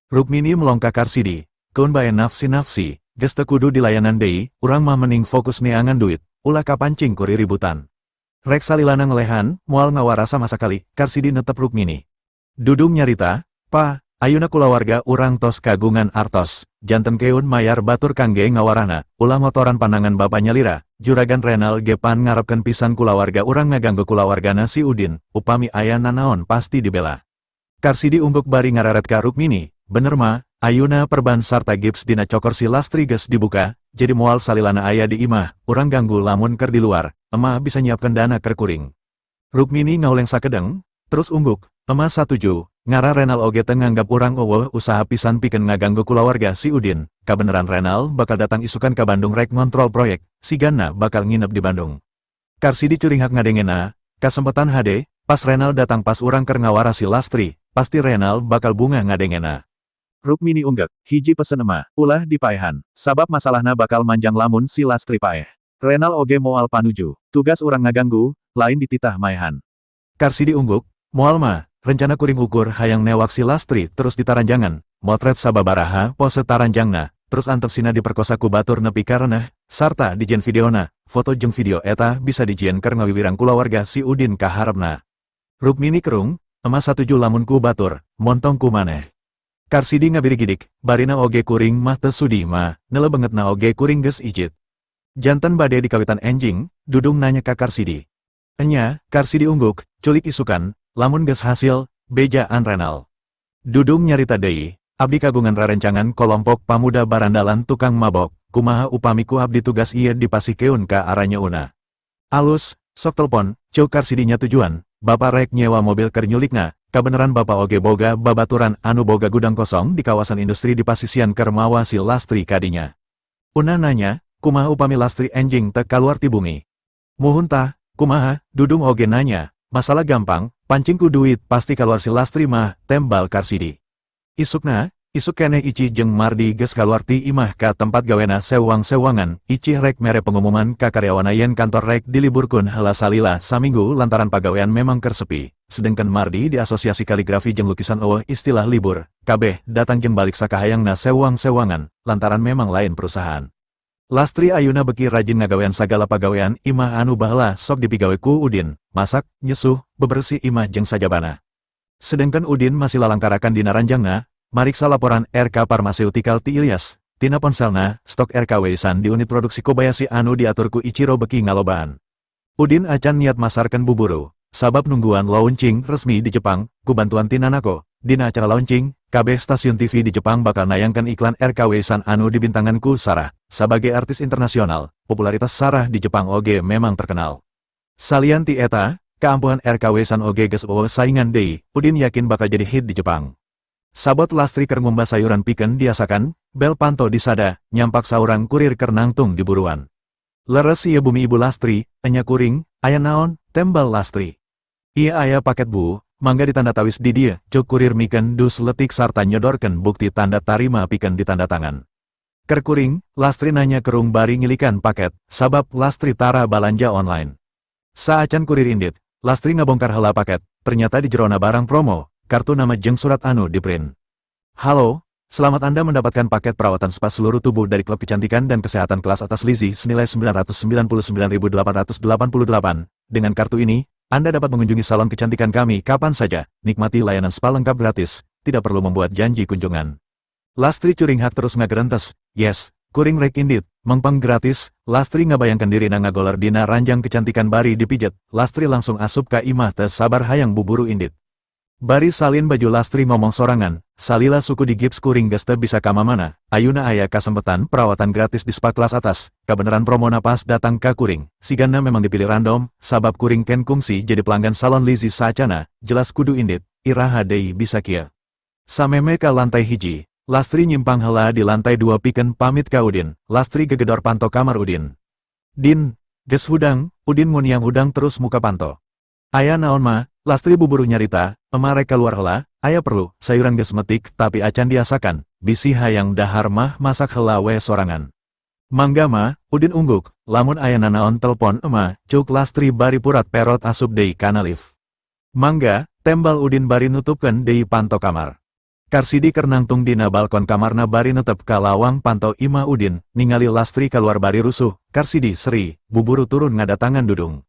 Rukmini melongka Karsidi, "Keun bae nafsi-nafsi, geus teu kudu dilayanan deui, urang mah mending fokus neangan duit, ulah kapancing ku riributan. Rek salilana ngelehan, moal ngawara sama sakali," Karsidi netep Rukmini. Dudung nyarita, "Pa, ayuna kulawarga urang tos kagungan artos, janten keun mayar batur kangge ngawarana, ulah motoran pandangan bapa nyalira, juragan Renal ge pan ngarepkeun pisan kulawarga urang ngaganggu kulawargana si Udin, upami aya nanaon pasti dibela." Karsidi ungguk bari ngareret ka Rukmini, "Bener ma, ayuna perban sarta gips dina cokor si Lastri geus dibuka, jadi moal salilana aya di imah, urang ganggu lamun keur di luar, ema bisa nyiapkeun dana keur kuring." Rukmini ngauleng sakedeng, terus ungguk, "Ema satuju, ngara Renal oge teu nganggap urang euweuh usaha pisan pikeun ngaganggu kulawarga si Udin, kabeneran Renal bakal datang isukan ka Bandung rek ngontrol proyek, sigana bakal nginep di Bandung." Karsidi curinghak ngadengena, "Kasempetan hade, pas Renal datang pas urang keur ngawara si Lastri, pasti Renal bakal bunga ngadengena." Rukmini unggek, "Hiji pesen ema, ulah dipaehan, sabab masalahna bakal manjang lamun si Lastri paeh. Renal oge moal panuju, tugas urang ngaganggu, lain dititah maehan." Karsidi ungguk, "Moal ma, Rencana kuring ukur hayang newak si Lastri terus ditaranjangan, motret sababaraha pose taranjangna, terus antep sina diperkosa ku batur nepi kareneh, sarta dijieun videona, foto jeung video eta bisa dijieun keur ngawiwirang kulawarga si Udin ka harepna. Rukmini kerung, "Emak satuju lamun ku batur, montong ku maneh." Karsidi ngabirigidik, "Barina oge kuring mah teu sudi, Ma, neuleu beungeutna oge kuring geus ijid." "Janten bade dikawitan enjing?" Dudung nanya ka Karsidi. "Enya," Karsidi ungguk, "culik isukan, lamun geus hasil, bejaan Renal." Dudung nyarita deui, "Abdi kagungan rarencangan kolompok pamuda barandalan tukang mabok, kumaha upami ku abdi tugas ieu dipasihkeun ka aranya Una?" "Alus, sok telpon," ceuk Karsidi nyatujuan, "Bapak rek nyewa mobil keur nyulikna, kabeneran Bapak oge boga babaturan anu boga gudang kosong di kawasan industri di pasisian keur mawa si Lastri kadinya." Una nanya, "Kumaha upami Lastri enjing teu kaluar ti bumi?" "Muhun tah, kumaha?" Dudung oge nanya. "Masalah gampang, pancing ku duit pasti kaluar si Lastri mah," tembal Karsidi. Isukna, isuk keneh Ici jeung Mardi geus kaluar ti imah ka tempat gawena sewang-sewangan. Ici rek mere pengumuman ka karyawana yen kantor rek diliburkeun heula salila saminggu lantaran pagawean memang keur sepi. Sedengkeun Mardi di asosiasi kaligrafi jeung lukisan euweuh istilah libur, kabeh datang jeung balik sakahayangna sewang-sewangan, lantaran memang lain perusahaan. Lastri ayuna beki rajin ngagawean sagala pagawean imah anu baheula sok dipigawe ku Udin, masak, nyesuh, bebersih imah jeung sajabana. Sedengkeun Udin masih lalangkarakan dina ranjangna, mariksa laporan RK Pharmaceutical ti Ilyas. Tina ponselna, stok RK Weisan di unit produksi Kobayashi anu diatur ku Ichiro beki ngalobaan. Udin acan niat masarkeun buburu, sabab nungguan launching resmi di Jepang, ku bantuan ti Nanako. Dina acara launching, kabeh stasiun TV di Jepang bakal nayangkan iklan RK Weisan anu dibintangan ku Sarah. Sabagai artis internasional, popularitas Sarah di Jepang oge memang terkenal. Salian ti eta, kaampuhan RK Weisan oge geus euweuh saingan deui, Udin yakin bakal jadi hit di Jepang. Sabot Lastri keur ngumbah sayuran pikeun diasakan, bel panto disada, nyampak saurang kurir keur nangtung diburuan. "Leres ieu bumi, Ibu Lastri?" "Enya kuring, aya naon?" tembal Lastri. "Ieu aya paket, Bu, mangga ditanda tawis di dieu," ceuk kurir mikeun dus letik sarta nyodorkeun bukti tanda tarima pikeun ditanda tangan. "Keur kuring?" Lastri nanya kerung bari ngilikan paket, sabab Lastri tara balanja online. Saacan kurir indit, Lastri ngabongkar heula paket, ternyata di jerona barang promo, kartu nama jeung surat anu diprint. "Halo, selamat, Anda mendapatkan paket perawatan spa seluruh tubuh dari Klub Kecantikan dan Kesehatan Kelas Atas Lizzie senilai 999.888. Dengan kartu ini, Anda dapat mengunjungi salon kecantikan kami kapan saja, nikmati layanan spa lengkap gratis, tidak perlu membuat janji kunjungan." Lastri curinghak terus ngagerentes, "Yes, kuring rek indit, mengpang gratis." Lastri ngabayangkan dirina ngagoler dina ranjang kecantikan bari dipijet. Lastri langsung asup ka imah teu sabar hayang buburu indit. Bari salin baju Lastri ngomong sorangan, "Salila suku di gips kuring geus teu bisa kamamana, ayuna aya kasempetan perawatan gratis di spa kelas atas, kabeneran promona pas datang ka kuring, sigana memang dipilih random, sabab kuring ken kungsi jadi pelanggan salon Lizzie saacana, jelas kudu indit, iraha deui bisa kieu." Samemeh ka lantai 1, Lastri nyimpang heula di lantai 2 pikeun pamit ka Udin. Lastri gegedor panto kamar Udin. "Din, geus hudang?" Udin nguniang hudang terus muka panto. "Aya naon, Ma?" Lastri buburu nyarita, "Ema rek kaluar heula, aya perlu, sayuran geus metik tapi acan diasakan, bisi hayang dahar mah masak heula we sorangan." "Mangga, Ma," Udin ungguk. "Lamun aya nanaon telpon Ema," ceuk Lastri bari purat perot asup deui kana lift. "Mangga," tembal Udin bari nutupkeun deui panto kamar. Karsidi keur nangtung dina balkon kamarna bari netep ka lawang panto imah Udin, ningali Lastri kaluar bari rusuh. Karsidi seri, buburu turun ngadatangan Dudung.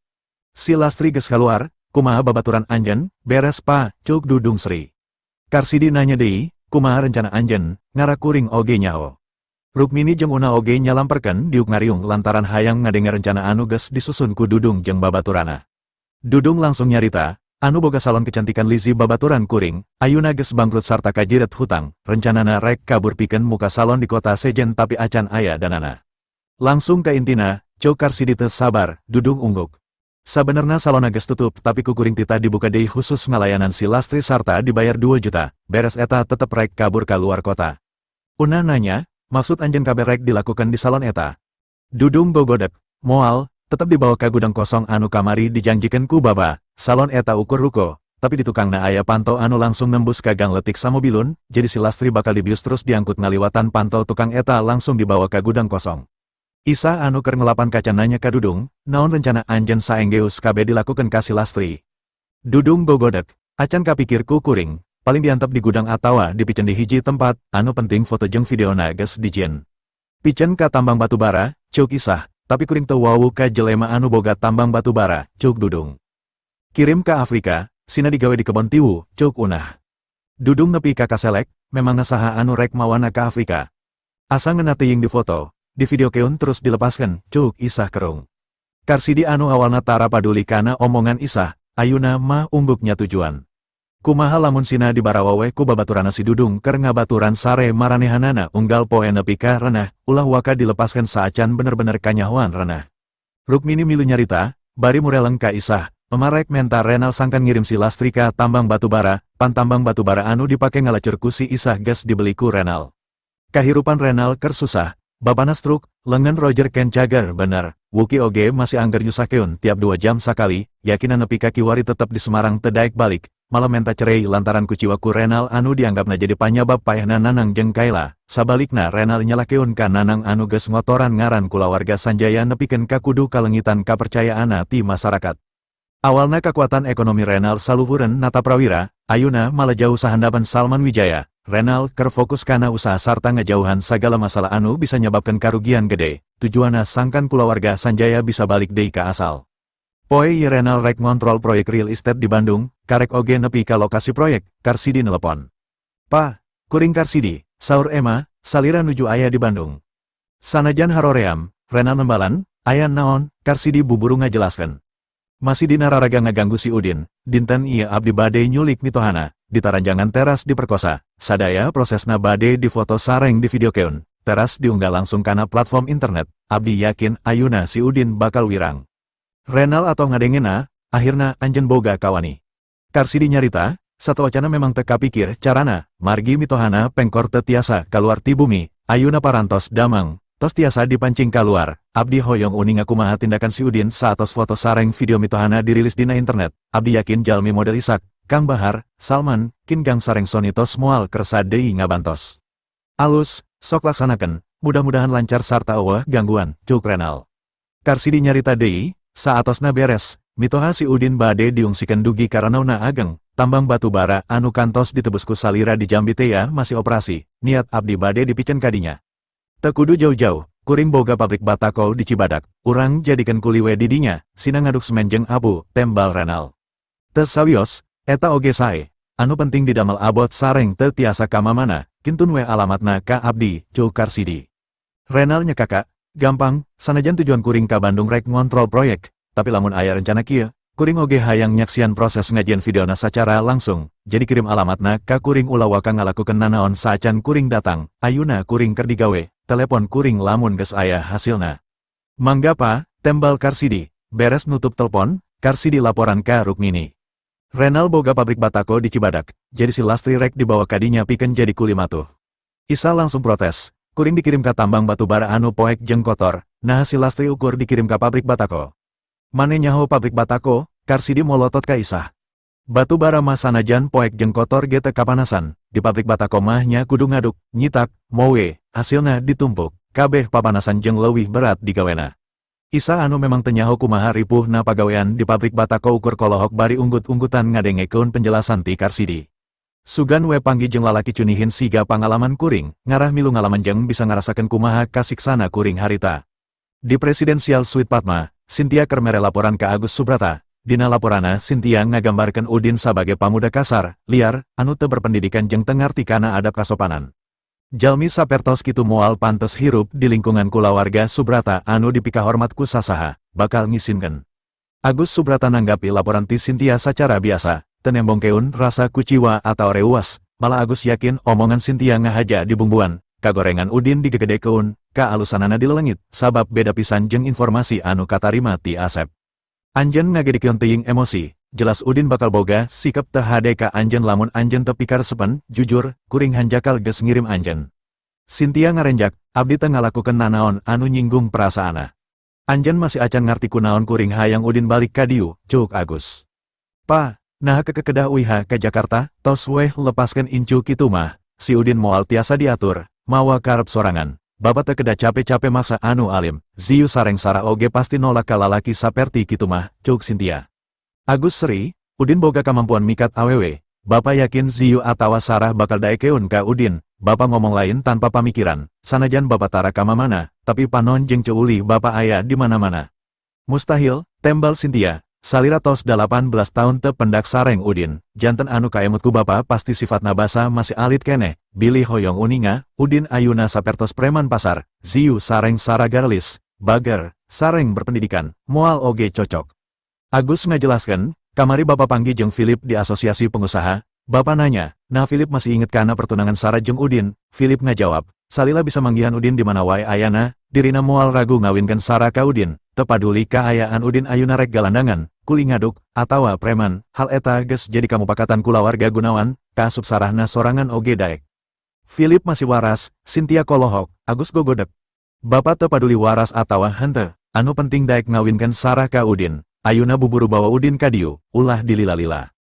"Si Lastri geus kaluar, kumaha babaturan anjeun?" "Beres, Pa," ceuk Dudung seri. Karsidi nanya deui, "Kumaha rencana anjeun?" "Ngara kuring oge nyaho." Rukmini jeung Una oge nyalamperkeun diuk ngariung lantaran hayang ngadenge rencana anu geus disusun ku Dudung jeung babaturana. Dudung langsung nyarita, "Anu boga salon kecantikan Lizzie babaturan kuring, ayuna geus bangkrut sarta kajiret hutang, rencanana rek kabur pikeun muka salon di kota sejen tapi acan aya danana." "Langsung ka intina," ceuk Karsidi teu sabar. Dudung ungguk. "Sabenerna salona geus tutup tapi ku kuring titah dibuka deui khusus ngalayanan si Lastri sarta dibayar 2 juta, beres eta tetep rek kabur ka luar kota." Una nanya, "Maksud anjeun kabeh rek dilakukan di salon eta?" Dudung gogodek, "Moal, tetep dibawa ka gudang kosong anu kamari dijanjikeun ku Baba. Salon eta ukur ruko, tapi di tukangna aya panto anu langsung nembus ka gang letik samobilun, jadi si Lastri bakal dibius terus diangkut ngaliwatan panto tukang eta langsung dibawa ka gudang kosong." Isa anu keur ngelapan kaca nanya ka Dudung, "Naon rencana anjeun saenggeus kabeh dilakukan ka si Lastri?" Dudung gogodek, Acan kapikir ku kuring, paling diantep di gudang atawa dipicen di hiji tempat, anu penting foto jeung videona geus dijieun. Piceun ka tambang batu bara, ceuk Isah, tapi kuring teu wawuh ka jelema anu boga tambang batu bara, ceuk Dudung. Kirim ka Afrika, sina digawe di kebon tiwu, ceuk Unah. Dudung nepi ka kaselek, memangna saha anu rek mawana ka Afrika? Asa ngeunah teuing di foto, di videokeun terus dilepaskeun, ceuk Isah kerung. Karsidi anu awalna tara paduli kana omongan Isah, ayuna mah ungguk nyatujuan. Kumaha lamun sina dibarawa we ku babaturanna si Dudung keur ngabaturan sare maranehanana unggal poe nepi ka renah, ulah waka dilepaskeun saacan bener-bener kanyahoan renah. Rukmini milu nyarita, bari mureleng ka Isah, Ema rek menta Renal sangkan ngirim si Lastri ka tambang batu bara, pan tambang batu bara anu dipake ngalacur ku si Isah geus dibeli ku Renal. Kahirupan Renal keur susah, bapana stroke, lengan Roger Ken cager bener, Wuki oge masih angger nyusahkeun tiap 2 jam sakali, yakina nepi ka kiwari tetep di Semarang teu daek balik, malah menta cerai lantaran kuciwa ku Renal anu dianggapna jadi panyabab paehna Nanang jeung Kayla, sabalikna Renal nyalahkeun ka Nanang anu geus ngotoran ngaran kulawarga Sanjaya nepikeun ka kudu kalengitan kapercayaanna ti masyarakat. Awalna kekuatan ekonomi Renal saluhureun Nataprawira, ayuna malah jauh sahandapan Salman Wijaya. Renal keur fokus kana usaha sarta ngajauhan sagala masalah anu bisa nyababkeun karugian gede, tujuanna sangkan kulawarga Sanjaya bisa balik deui ka asal. Poe ieu Renal rek ngontrol proyek real estate di Bandung, karek oge nepi ka lokasi proyek, Karsidi nelepon. "Pa, kuring Karsidi," saur Ema, salira nuju aya di Bandung. Sanajan haroream, Renal nembalan, "Aya naon?" Karsidi buburu ngajelaskeun. "Masih dina raraga ngaganggu si Udin, dinten ieu abdi bade nyulik mitohana, ditaranjangan teras diperkosa, sadaya prosesna bade difoto sareng di videokeun, teras diunggah langsung kana platform internet, abdi yakin ayuna si Udin bakal wirang." Renal atoh ngadengena, "Akhirna anjeun boga kawani." Karsidi nyarita, "Sateuacanna memang teu kapikir carana, margi mitohana pengkor teu tiasa kaluar ti bumi, ayuna parantos damang, tos tiasa dipancing kaluar, abdi hoyong uninga kumaha tindakan si Udin saatos foto sareng video mitohana dirilis dina internet, abdi yakin jalmi model Isak, Kang Bahar, Salman, Kin Gang sareng Sony tos moal kersa deui ngabantos." "Alus, sok laksanakeun, mudah-mudahan lancar sarta euweuh gangguan," cuk Renal. Karsidi nyarita deui, "Saatosna beres, mitoha si Udin bade diungsikeun dugi ka ranauna ageng, tambang batu bara anu kantos ditebus ku salira di Jambi tea masih operasi, niat abdi bade dipicen kadinya. Teu kudu jauh-jauh, kuring boga pabrik batako di Cibadak, urang jadikeun kuli we di dinya, sina ngaduk semen jeung abu," tembal Renal. "Teu sawios, eta oge sae, anu penting didamel abot sareng teu tiasa kamamana, kintun we alamatna ka abdi," cuk Karsidi. Renal nyekaka, "Gampang, sanajan tujuan kuring ka Bandung rek ngontrol proyek, tapi lamun aya rencana kieu, kuring oge hayang nyaksian proses ngajieun videona sacara langsung, jadi kirim alamatna ka kuring, ulah waka ngalakukeun nanaon saacan kuring datang, ayuna kuring keur digawe, telepon kuring lamun geus aya hasilna." "Mangga Pa," tembal Karsidi. Beres nutup telepon, Karsidi laporan ka Rukmini. Renal boga pabrik batako di Cibadak, jadi si Lastri rek dibawa kadinya pikeun jadi kuli matuh. Isa langsung protes, "Kuring dikirim ka tambang batu bara anu poek jeung kotor, nah si Lastri ukur dikirim ka pabrik batako." "Mane nyaho pabrik batako?" Karsidi molotot ka Isah. "Batu bara mah sanajan poek jeung kotor ge teu kapanasan, di pabrik batako mah nya kudu ngaduk, nyitak, mowe, hasilna ditumpuk, kabeh papanasan jeung leuwih berat digawena." Isa anu memang teu nyaho kumaha ripuhna pagawean di pabrik batako ukur kolohok bari unggut-unggutan ngadengekeun penjelasan ti Karsidi. "Sugan we panggih jeung lalaki cunihin siga pangalaman kuring, ngarah milu ngalaman jeung bisa ngarasakeun kumaha kasiksana kuring harita." Di Presidensial Suite Padma, Cynthia keur mere laporan ka Agus Subrata. Dina laporanna Cynthia ngagambarkeun Udin sabagai pamuda kasar, liar, anu teu berpendidikan jeung teu ngarti kana adab kasopanan. Jalmi sapertos kitu moal pantes hirup di lingkungan kulawarga Subrata anu dipikahormat ku sasaha, bakal ngisinkeun. Agus Subrata nanggapi laporan ti Cynthia sacara biasa, teu nembongkeun rasa kuciwa atau reuwas, malah Agus yakin omongan Cynthia ngahaja dibumbuan, kagorengan Udin digegedekeun, kaalusanana dilelengit, sabab beda pisan jeung informasi anu katarima ti Asep. "Anjeun ngagedikeun teuing emosi, jelas Udin bakal boga sikap teu hade ka anjeun lamun anjeun teu pikaresepen, jujur, kuring hanjakal geus ngirim anjeun." Cynthia ngarenjak, "Abdi teu ngalakukeun nanaon anu nyinggung perasaanna." "Anjeun masih acan ngarti kunaon kuring hayang Udin balik ka dieu," cuk Agus. "Pa, nah kekedah uiha ke Jakarta, tos weh lepaskeun incu kitu mah, si Udin moal tiasa diatur, mawa karep sorangan. Bapak teu kedah cape-cape maksa anu alim, Ziyu sareng Sarah oge pasti nolak ka lalaki saperti kitu mah," cuk Cynthia. Agus seri, Udin boga kamampuan mikat awewe, Bapak yakin Ziyu atawa Sarah bakal daekeun ka Udin. Bapak ngomong lain tanpa pamikiran, sanajan Bapak tara kamana, tapi panon jeung ceuli Bapak aya di mana-mana. Mustahil, tembal Cynthia, salira tos 18 tahun teu pendak sareng Udin, janten anu kaemut ku Bapak pasti sifatna basa masih alit keneh, bilih hoyong uninga, Udin ayuna sapertos preman pasar, Ziyu sareng Sarah gareulis, bager, sareng berpendidikan, moal oge cocok. Agus ngajelaskan, kamari Bapak panggih jeung Philip di asosiasi pengusaha. Bapak nanya, "Nah, Philip masih inget kana pertunangan Sarah jeung Udin?" Philip ngajawab, salila bisa manggihan Udin di mana wae ayana, dirina moal ragu ngawinkan Sarah ka Udin, teu paduli kaayaan Udin ayuna rek galandangan, kuli ngaduk, atawa preman, hal eta geus jadi kamupakatan kulawarga Gunawan, kaasup Sarahna sorangan oge daek. Philip masih waras, Cynthia kolohok, Agus gogodek. Bapak teu paduli waras atawa henteu, anu penting daek ngawinkan Sarah ka Udin, ayuna buburu bawa Udin ka dieu, ulah dilila-lila.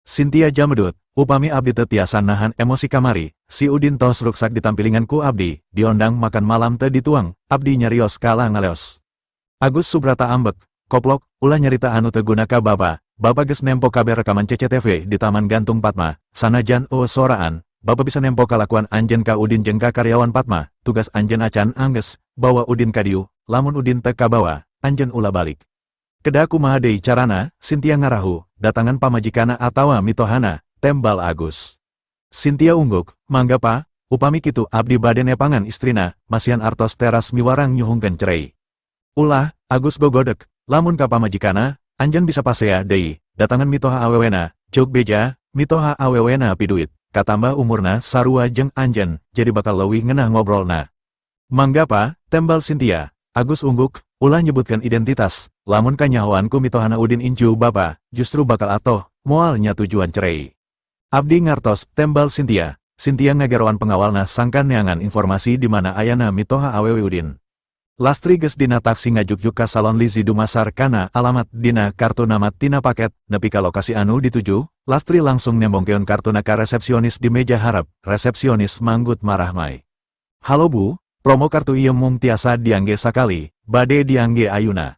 Cynthia jamedut, upami abdi teu tiasa nahan emosi kamari, si Udin tos ruksak ditampilingan ku abdi, diondang makan malam teu dituang, abdi nyarios kalah ngaleos. Agus Subrata ambek, koplok, ulah nyarita anu teu guna ka Bapa, Bapa geus nempo kabeh rekaman CCTV di Taman Gantung Padma, sanajan euweuh soraan, Bapa bisa nempo kalakuan anjeun ka Udin jeung ka karyawan Padma. Tugas anjeun acan angges, bawa Udin ka dieu, lamun Udin teu kabawa, anjeun ulah balik. Kedah kumaha deui carana, Cynthia ngarahu, datangan pamajikana atawa mitohana, tembal Agus. Cynthia ungguk, mangga Pa, upami kitu abdi bade nepangan istrina, masihan artos teras miwarang nyuhunkeun cerei. Ulah, Agus gogodek, lamun ka pamajikana, anjeun bisa pasea deui, datangan mitoha awewena, ceuk beja, mitoha awewena piduit, katambah umurna sarua jeung anjeun, jadi bakal leuwih ngeunah ngobrolna. Mangga Pa, tembal Cynthia. Agus ungguk, ulah nyebutkan identitas, lamun kanyahoan ku mitohana Udin incu Bapa, justru bakal atoh, moal nyatujuan cerei. Abdi ngartos, tembal Cynthia. Cynthia ngageroan pengawalna sangkan neangan informasi di mana ayana mitoha awewe Udin. Lastri geus dina taksi ngajukjuk ka salon Lizzy dumasar kana alamat dina kartu nama tina paket, nepi ka lokasi anu dituju, Lastri langsung nembongkeun kartuna ka resepsionis di meja hareup, resepsionis manggut marahmai. Halo Bu, promo kartu ieu mung tiasa diangge sakali, bade diangge ayuna?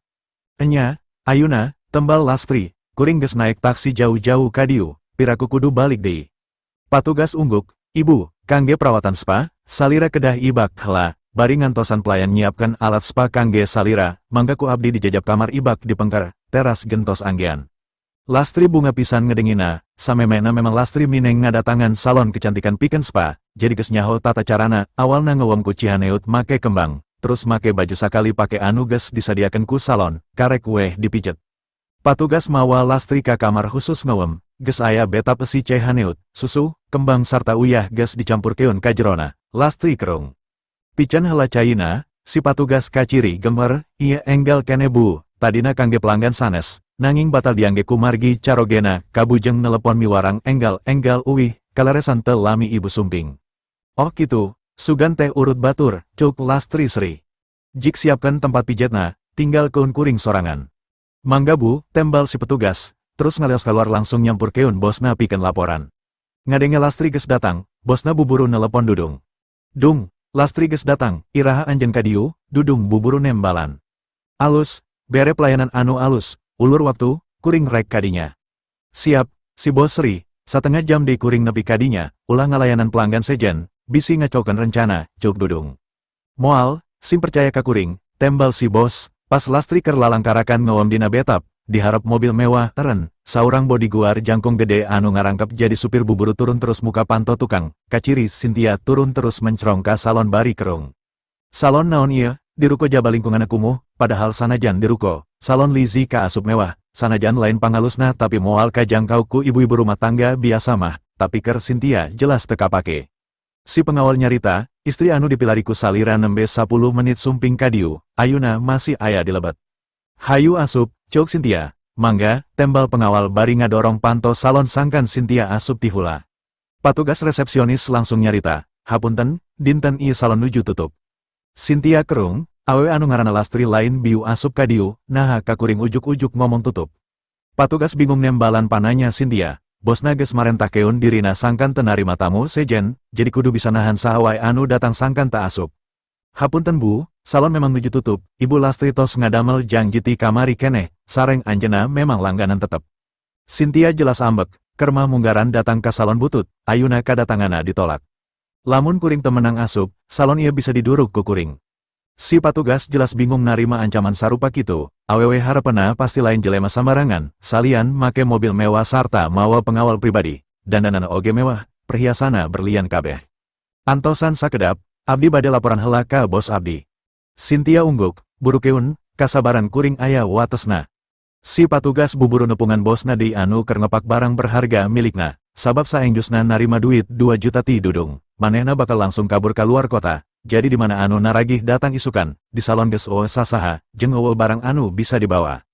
Enya, ayuna, tembal Lastri, kuring geus naik taksi jauh-jauh ka dieu, piraku kudu balik deui. Patugas ungguk, Ibu, kangge perawatan spa, salira kedah ibak heula, bari ngantosan pelayan nyiapkan alat spa kangge salira, mangga ku abdi dijajab kamar ibak di pengker, teras gentos anggean. Lastri bunga pisan ngedengina, samemehna memang Lastri mineng ngadatangan salon kecantikan pikeun spa, jadi geus nyaho tata carana, awalna ngewem ku cihaneut make kembang, terus make baju sakali pake anu geus disadiakeun ku salon, karek weh dipijet. Patugas mawa Lastri ka kamar khusus ngewem, geus aya bathtub esi cihaneut, susu, kembang sarta uyah geus dicampurkeun ka jerona, Lastri kerung. Piceun heula caina, si patugas kaciri gemer, ieu enggal keneh Bu, tadina kangge pelanggan sanes, nanging batal diangge kumargi carogena, kabujeng nelepon miwarang enggal-enggal uwih, kaleresan teu lami ibu sumping. Oh kitu, sugan teh urut batur, ceuk Lastri seri. Jik siapkan tempat pijetna, tinggal keun kuring sorangan. Mangga Bu, tembal si petugas, terus ngaleos keluar langsung nyampurkeun bosna pikeun laporan. Ngadenge Lastri geus datang, bosna buburu nelepon Dudung. Dung, Lastri geus datang, iraha anjeun ka dieu? Dudung buburu nembalan. Alus, bere pelayanan anu alus, ulur waktu, kuring rek kadinya. Siap, si bos seri, satengah jam deui kuring nepi kadinya, ulah ngalayanan pelanggan sejen, bisi ngacaukeun rencana, ceuk Dudung. Moal, sim percaya ka kuring, tembal si bos. Pas Lastri keur lalangkarakan ngewem dina bathtub, di hareup mobil mewah eren, saurang bodyguard jangkung gede anu ngarangkep jadi supir buburu turun terus muka panto tukang, kaciri Cynthia turun terus mencrong ka salon bari kerung. Salon naon ieu, di ruko jaba lingkungan kumuh, padahal sanajan di ruko, salon Lizzy kaasup mewah, sanajan lain pangalusna tapi moal kajangkau ku ibu-ibu rumah tangga biasa mah, tapi ker Cynthia jelas teu kapake. Si pengawal nyarita, istri anu dipilari ku salira nembe 10 menit sumping kadieu, ayuna masih aya di lebet. Hayu asup, ceuk Cynthia. Mangga, tembal pengawal bari ngadorong panto salon sangkan Cynthia asup tihula. Patugas resepsionis langsung nyarita, hapunten, dinten ieu salon nuju tutup. Cynthia kerung, awewe anu ngaranna Lastri lain biu asup kadieu, naha ka kuring ujuk-ujuk ngomong tutup. Patugas bingung nembalan pananya Cynthia, bosna geus marentahkeun dirina sangkan teu narima tamu sejen, jadi kudu bisa nahan saha wae anu datang sangkan teu asup. Hapunten Bu, salon memang nuju tutup, Ibu Lastri tos ngadamel janji ti kamari keneh, sareng anjeunna memang langganan tetep. Cynthia jelas ambek, kerma munggaran datang ka salon butut, ayuna kadatanganna ditolak. Lamun kuring teu menang asup, salon ieu bisa diduruk ku kuring. Si patugas jelas bingung narima ancaman sarupa kitu, awewe harepena pasti lain jelema sambarangan, salian make mobil mewah sarta mawa pengawal pribadi, dandanana oge mewah, perhiasana berlian kabeh. Antosan sakedap, abdi bade laporan heula ka bos abdi. Cynthia ungguk, burukeun, kasabaran kuring aya watesna. Si patugas buburu nepungan bosna deui anu keur ngepak barang berharga milikna, sabab saengjusna narima duit 2 juta ti Dudung, manehna bakal langsung kabur ka luar kota. Jadi di mana anu naragih datang isukan, di salon geus eueuh sasaha, jeung eueuh barang anu bisa dibawa.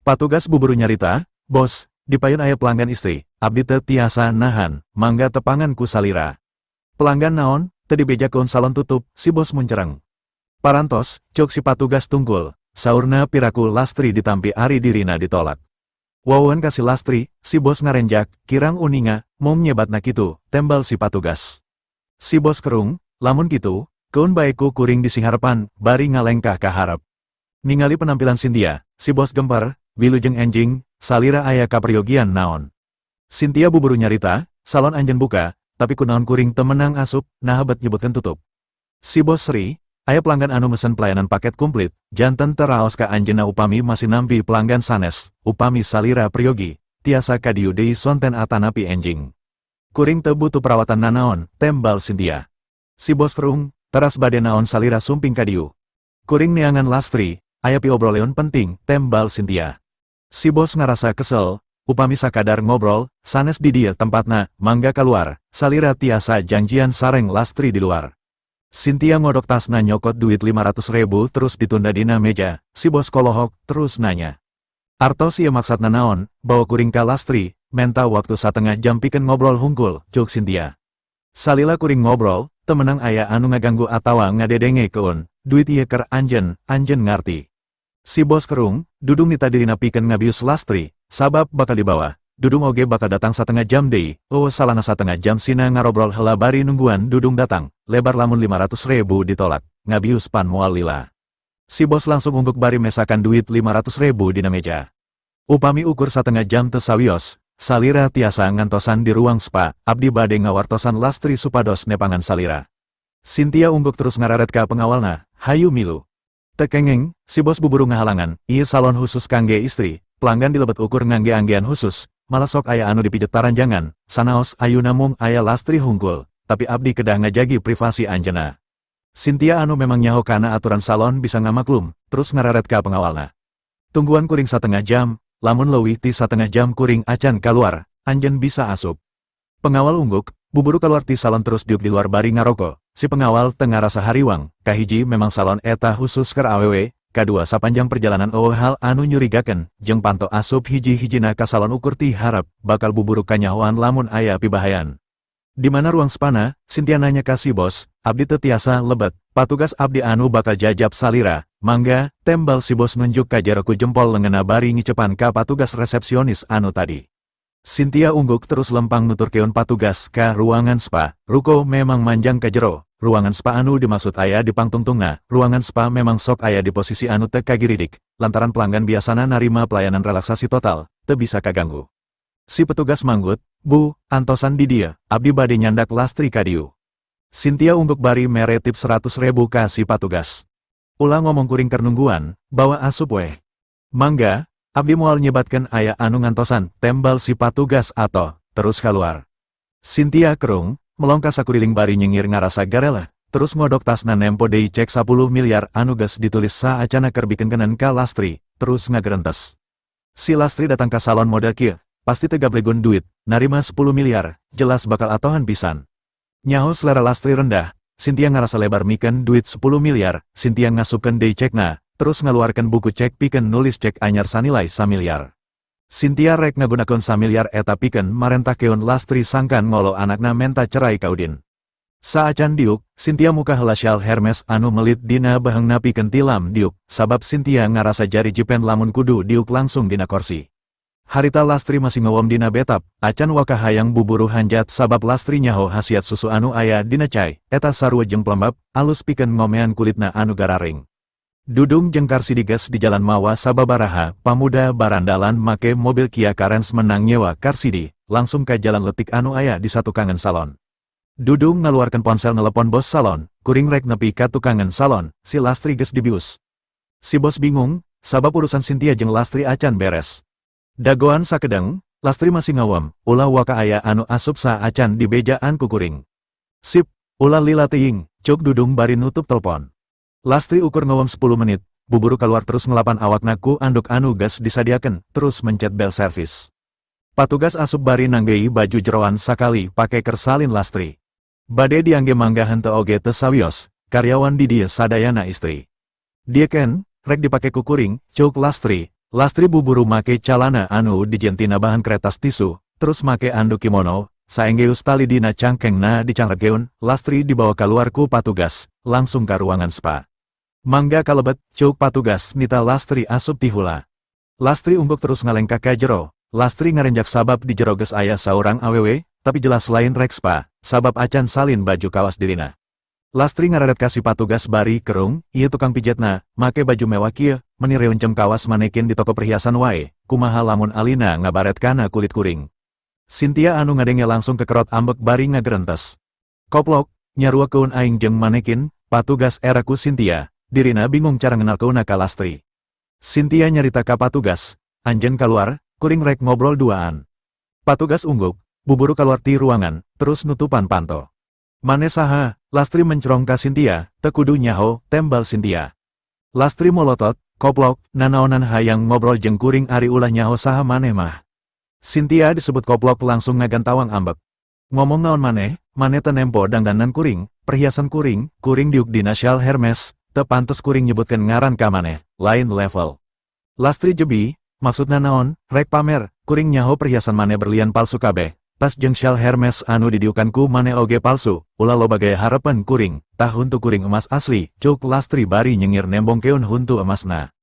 Patugas buburu nyarita, bos, di payun aya pelanggan istri, abdi teu tiasa nahan, mangga tepangan ku salira. Pelanggan naon, teu dibejakeun salon tutup, si bos muncereng. Parantos, cok si patugas tunggul, saurna piraku Lastri ditampi ari dirina ditolak. Wawan kasih Lastri, si bos ngarenjak, kirang uninga, mung nyebatna kitu, tembal si patugas. Si bos kerung, lamun kitu, keun baeku kuring disingharepan, bari ngalengkah ka harep. Ningali penampilan Cynthia, si bos gempar, wilujeng enjing, salira aya kaperyogian naon. Cynthia buburu nyarita, salon anjeun buka, tapi kunaon kuring teu menang asup, naha bet nyebutkeun tutup. Si bos seri, aya pelanggan anu mesen pelayanan paket komplit, janten teraos ka anjeunna upami masih nampi pelanggan sanes, upami salira priyogi, tiasa kadieu deui sonten atanapi enjing. Kuring teu butuh perawatan nanaon, tembal Cynthia. Si bos kerung, teras bade naon salira sumping kadieu. Kuring neangan Lastri, aya piobroleun penting, tembal Cynthia. Si bos ngarasa kesel, upami sakadar ngobrol, sanes di dieu tempatna, mangga keluar, salira tiasa janjian sareng Lastri di luar. Cynthia ngodok tasna nyokot duit 500 ribu terus ditunda dina meja, si bos kolohok, terus nanya. Artos ieu maksudna naon, bawa kuring ka Lastri, menta waktu satengah jam pikeun ngobrol hungkul, cuk Cynthia. Salila kuring ngobrol, teu menang aya anu ngaganggu atawa ngadedengekeun, duit ieu keur anjeun, anjeun ngarti. Si bos kerung, Dudung nita dirina pikeun ngabius Lastri, sabab bakal dibawa. Dudung oge bakal datang satengah jam deui, eueuh salana satengah jam sina ngarobrol heula bari nungguan Dudung datang, lebar lamun 500 ribu ditolak, ngabius pan moal lila. Si bos langsung ungguk bari mesakan duit 500 ribu dina meja. Upami ukur satengah jam teu sawios, salira tiasa ngantosan di ruang spa, abdi bade ngawartosan Lastri supados nepangan salira. Cynthia ungguk terus ngararet ka pengawalna, hayu milu. Teu kenging, si bos buburu ngahalangan, ieu salon khusus kangge istri, pelanggan di lebet ukur ngangge anggean khusus, malah sok aya anu dipijet taranjangan, sanaos ayuna mung aya Lastri hungkul, tapi abdi kedah ngajagi privasi anjeunna. Cynthia anu memang nyaho kana aturan salon bisa ngamaklum, terus ngararet ka pengawalna. Tungguan kuring satengah jam, lamun leuwih ti satengah jam kuring acan keluar, anjeun bisa asup. Pengawal ungguk, buburu keluar ti salon terus diuk di luar bari ngaroko. Si pengawal teu ngarasa hariwang, kahiji memang salon eta khusus keur awewe, kadua sapanjang perjalanan eueuh hal anu nyurigakeun, jeung panto asup hiji-hijina ka salon ukur ti harep, bakal buburu kanyahoan lamun aya pibahayan. Di mana ruang spana, Cynthia nanya ka si bos, abdi teu tiasa lebet, patugas abdi anu bakal jajab salira, mangga, tembal si bos nunjuk ka jero ku jempol leungeunna bari ngicepan ka patugas resepsionis anu tadi. Cynthia ungguk terus lempang nuturkeun patugas ka ruangan spa, ruko memang manjang ka jero, ruangan spa anu dimaksud aya di pangtungtungna, ruangan spa memang sok aya di posisi anu teu kagiridik, lantaran pelanggan biasana narima pelayanan relaksasi total, teu bisa kaganggu. Si petugas manggut, bu, antosan di dieu, abdi bade nyandak Lastri kadieu. Cynthia ungguk bari mere tip 100 ribu ka si patugas. Ulah ngomong kuring keur nungguan, bawa asup weh. Mangga, abdi moal nyebatkeun aya anu ngantosan, tembal si patugas atau, terus keluar. Cynthia kerung, melong ka sakuriling bari nyengir ngarasa garela, terus ngodok tasna nempo deui cek 10 miliar anu geus ditulis saacana keur bikeun ka Lastri, terus ngagerentes. Si Lastri datang ke salon model kieu, pasti teu gablegun duit, narima 10 miliar, jelas bakal atohan pisan. Nyaho selera Lastri rendah, Cynthia ngarasa lebar mikeun duit 10 miliar, Cynthia ngasupkeun deui cekna, terus ngaluarkeun buku cek pikeun nulis cek anyar sanilai samiliar. Cynthia rek ngagunakeun samiliar eta pikeun marentahkeun Lastri sangkan ngolo anakna menta cerai ka Udin. Saacan diuk, Cynthia muka heula syal Hermes anu melit dina beheungna pikeun tilam diuk, sabab Cynthia ngarasa jari jipen lamun kudu diuk langsung dina korsi. Harita Lastri masih ngewom dina betap, acan waka hayang buburu hanjat sabab Lastri nyaho hasiat susu anu aya dina cai, eta sarua jeung pelembab, alus pikeun ngomean kulitna anu gararing. Dudung jeung Karsidi geus di jalan mawa sababaraha pamuda barandalan make mobil Kia Carens menang nyewa Karsidi, langsung ke jalan letik anu aya di satukangan salon. Dudung ngaluarkeun ponsel nelepon bos salon, "Kuring rek nepi ka tukangan salon, si Lastri geus dibius." Si bos bingung, sabab urusan Cynthia jeung Lastri acan beres. Dagoan sakedeng, Lastri masih ngawam, "Ulah waka aya anu asup saacan dibejaan ku kuring." "Sip, ulah lila teuing," cuk Dudung bari nutup telepon. Lastri ukur ngawam 10 menit, buburu keluar terus ngelapan awakna ku anduk anu geus disadiakeun, terus mencet bel servis. Patugas asup bari nanggei baju jeroan sakali pake keur salin Lastri. "Bade diangge mangga henteu oge teu sawios, karyawan di dieu sadayana istri. Diekeun, rek dipake ku kuring," cuk Lastri. Lastri buburu make calana anu dijieun tina bahan kretas tisu, terus make anduk kimono, saenggeus tali dina cangkengna dicangrekeun, Lastri dibawa keluar ku patugas, langsung ke ruangan spa. "Mangga kalebet," cuk patugas nita Lastri asup tihula. Lastri ungkuk terus ngalengkah ka jero. Lastri ngarenjak sabab di jero geus aya saurang awewe, tapi jelas lain rek spa, sabab acan salin baju kawas dirina. Lastri ngararet ka si patugas bari kerung, "Ieu tukang pijetna, make baju mewah kieu, meni reuncem kawas manekin di toko perhiasan wae, kumaha lamun alina ngabaret kana kulit kuring." Cynthia anu ngadenge langsung kekerot ambek bari ngagerentes. "Koplok, nyaruakeun aing jeung manekin." Patugas era ku Cynthia, dirina bingung cara ngenalkeunna ka Lastri. Cynthia nyarita ka patugas, "Anjeun kaluar, kuring rek ngobrol duaan." Patugas ungguk, buburu keluar ti ruangan, terus nutupan panto. "Mane saha?" Lastri mencrong ka Cynthia. "Teu kudu nyaho," tembal Cynthia. Lastri molotot, "Koplok, nanaonan hayang ngobrol jeung kuring ari ulah nyaho saha maneh mah." Cynthia disebut koplok langsung ngagantawang ambek. "Ngomong naon maneh? Maneh teu nempo dangdanan kuring, perhiasan kuring, kuring diuk dina syal Hermes, teu pantes kuring nyebutkeun ngaran ka maneh, lain level." Lastri jebi, "Maksudna naon, rek pamer? Kuring nyaho perhiasan maneh berlian palsu kabeh, tas jeung syal Hermes anu didiukan ku maneh oge palsu, ulah loba gaya hareupeun kuring, tah huntu kuring emas asli," cuk Lastri bari nyengir nembongkeun huntu emasna.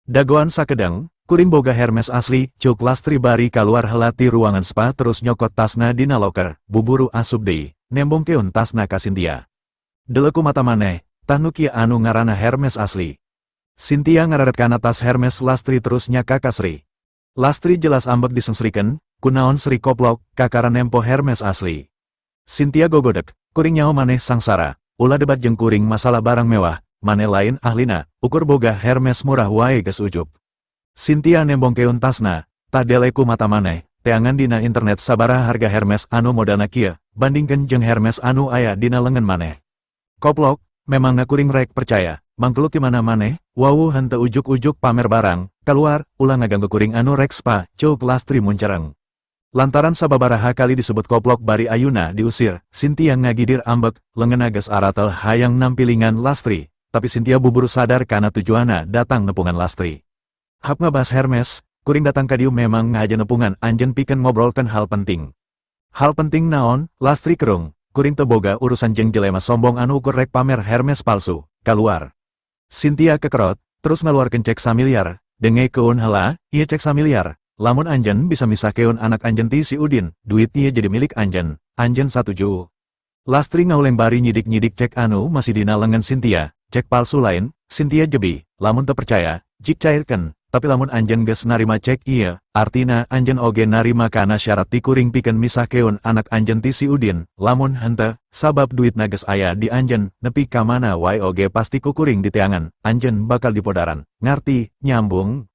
"Dagoan sakedeng, kuring boga Hermes asli," cuk Lastri bari kaluar heula ti ruangan spa terus nyokot tasna dina loker, buburu asup deui, nembongkeun tasna ka Cynthia. "Deleu ku mata maneh, tah nu kieu anu ngaranna Hermes asli." Cynthia ngararet kana tas Hermes Lastri terus nyaka ka Sri. Lastri jelas ambek disengsrikeun, "Kunaon Sri koplok, kakara nempo Hermes asli?" Cynthia gogodek, "Kuring nyaho maneh sangsara, ulah debat jeung kuring masalah barang mewah, maneh lain ahlina, ukur boga Hermes murah wae geus ujub." Cynthia nembongkeun tasna, "Tah dele ku mata maneh, teangan dina internet sabaraha harga Hermes anu modelna kieu, bandingkeun jeung Hermes anu aya dina lengan maneh." "Koplok, memangna kuring rek percaya, mangkeluk ti mana maneh? Wawuh henteu ujuk-ujuk pamer barang, keluar, ulah ngaganggu kuring anu rek spa," cuk Lastri muncereng. Lantaran sababaraha kali disebut koplok bari ayuna diusir, Cynthia ngagidir ambek, lengenna geus aratel hayang nampilingan Lastri, tapi Cynthia buburu sadar kana tujuana datang nepungan Lastri. "Hap ngabahas Hermes, kuring datang ka dieu memang ngahaja nepungan anjeun pikeun ngobrolkeun hal penting." "Hal penting naon?" Lastri kerung, "Kuring teu boga urusan jeung jelema sombong anu ukur rek pamer Hermes palsu, kaluar." Cynthia kekerot, terus ngaluarkeun cek samiliar, "Dengekeun heula, ieu cek samiliar, lamun anjeun bisa misahkeun anak anjeun ti si Udin, duit ieu jadi milik anjeun, anjeun satuju?" Lastri ngauleng bari nyidik-nyidik cek anu masih dina lengan Cynthia, "Cek palsu lain?" Cynthia jebi, "Lamun teu percaya, jik cairkeun, tapi lamun anjeun geus narima cek ieu, artina anjeun oge narima kana syarat ti kuring pikeun misahkeun anak anjeun ti si Udin, lamun henteu, sabab duitna geus aya di anjeun, nepi ka mana wae oge pasti ku kuring diteangan, anjeun bakal dipodaran, ngarti, nyambung?"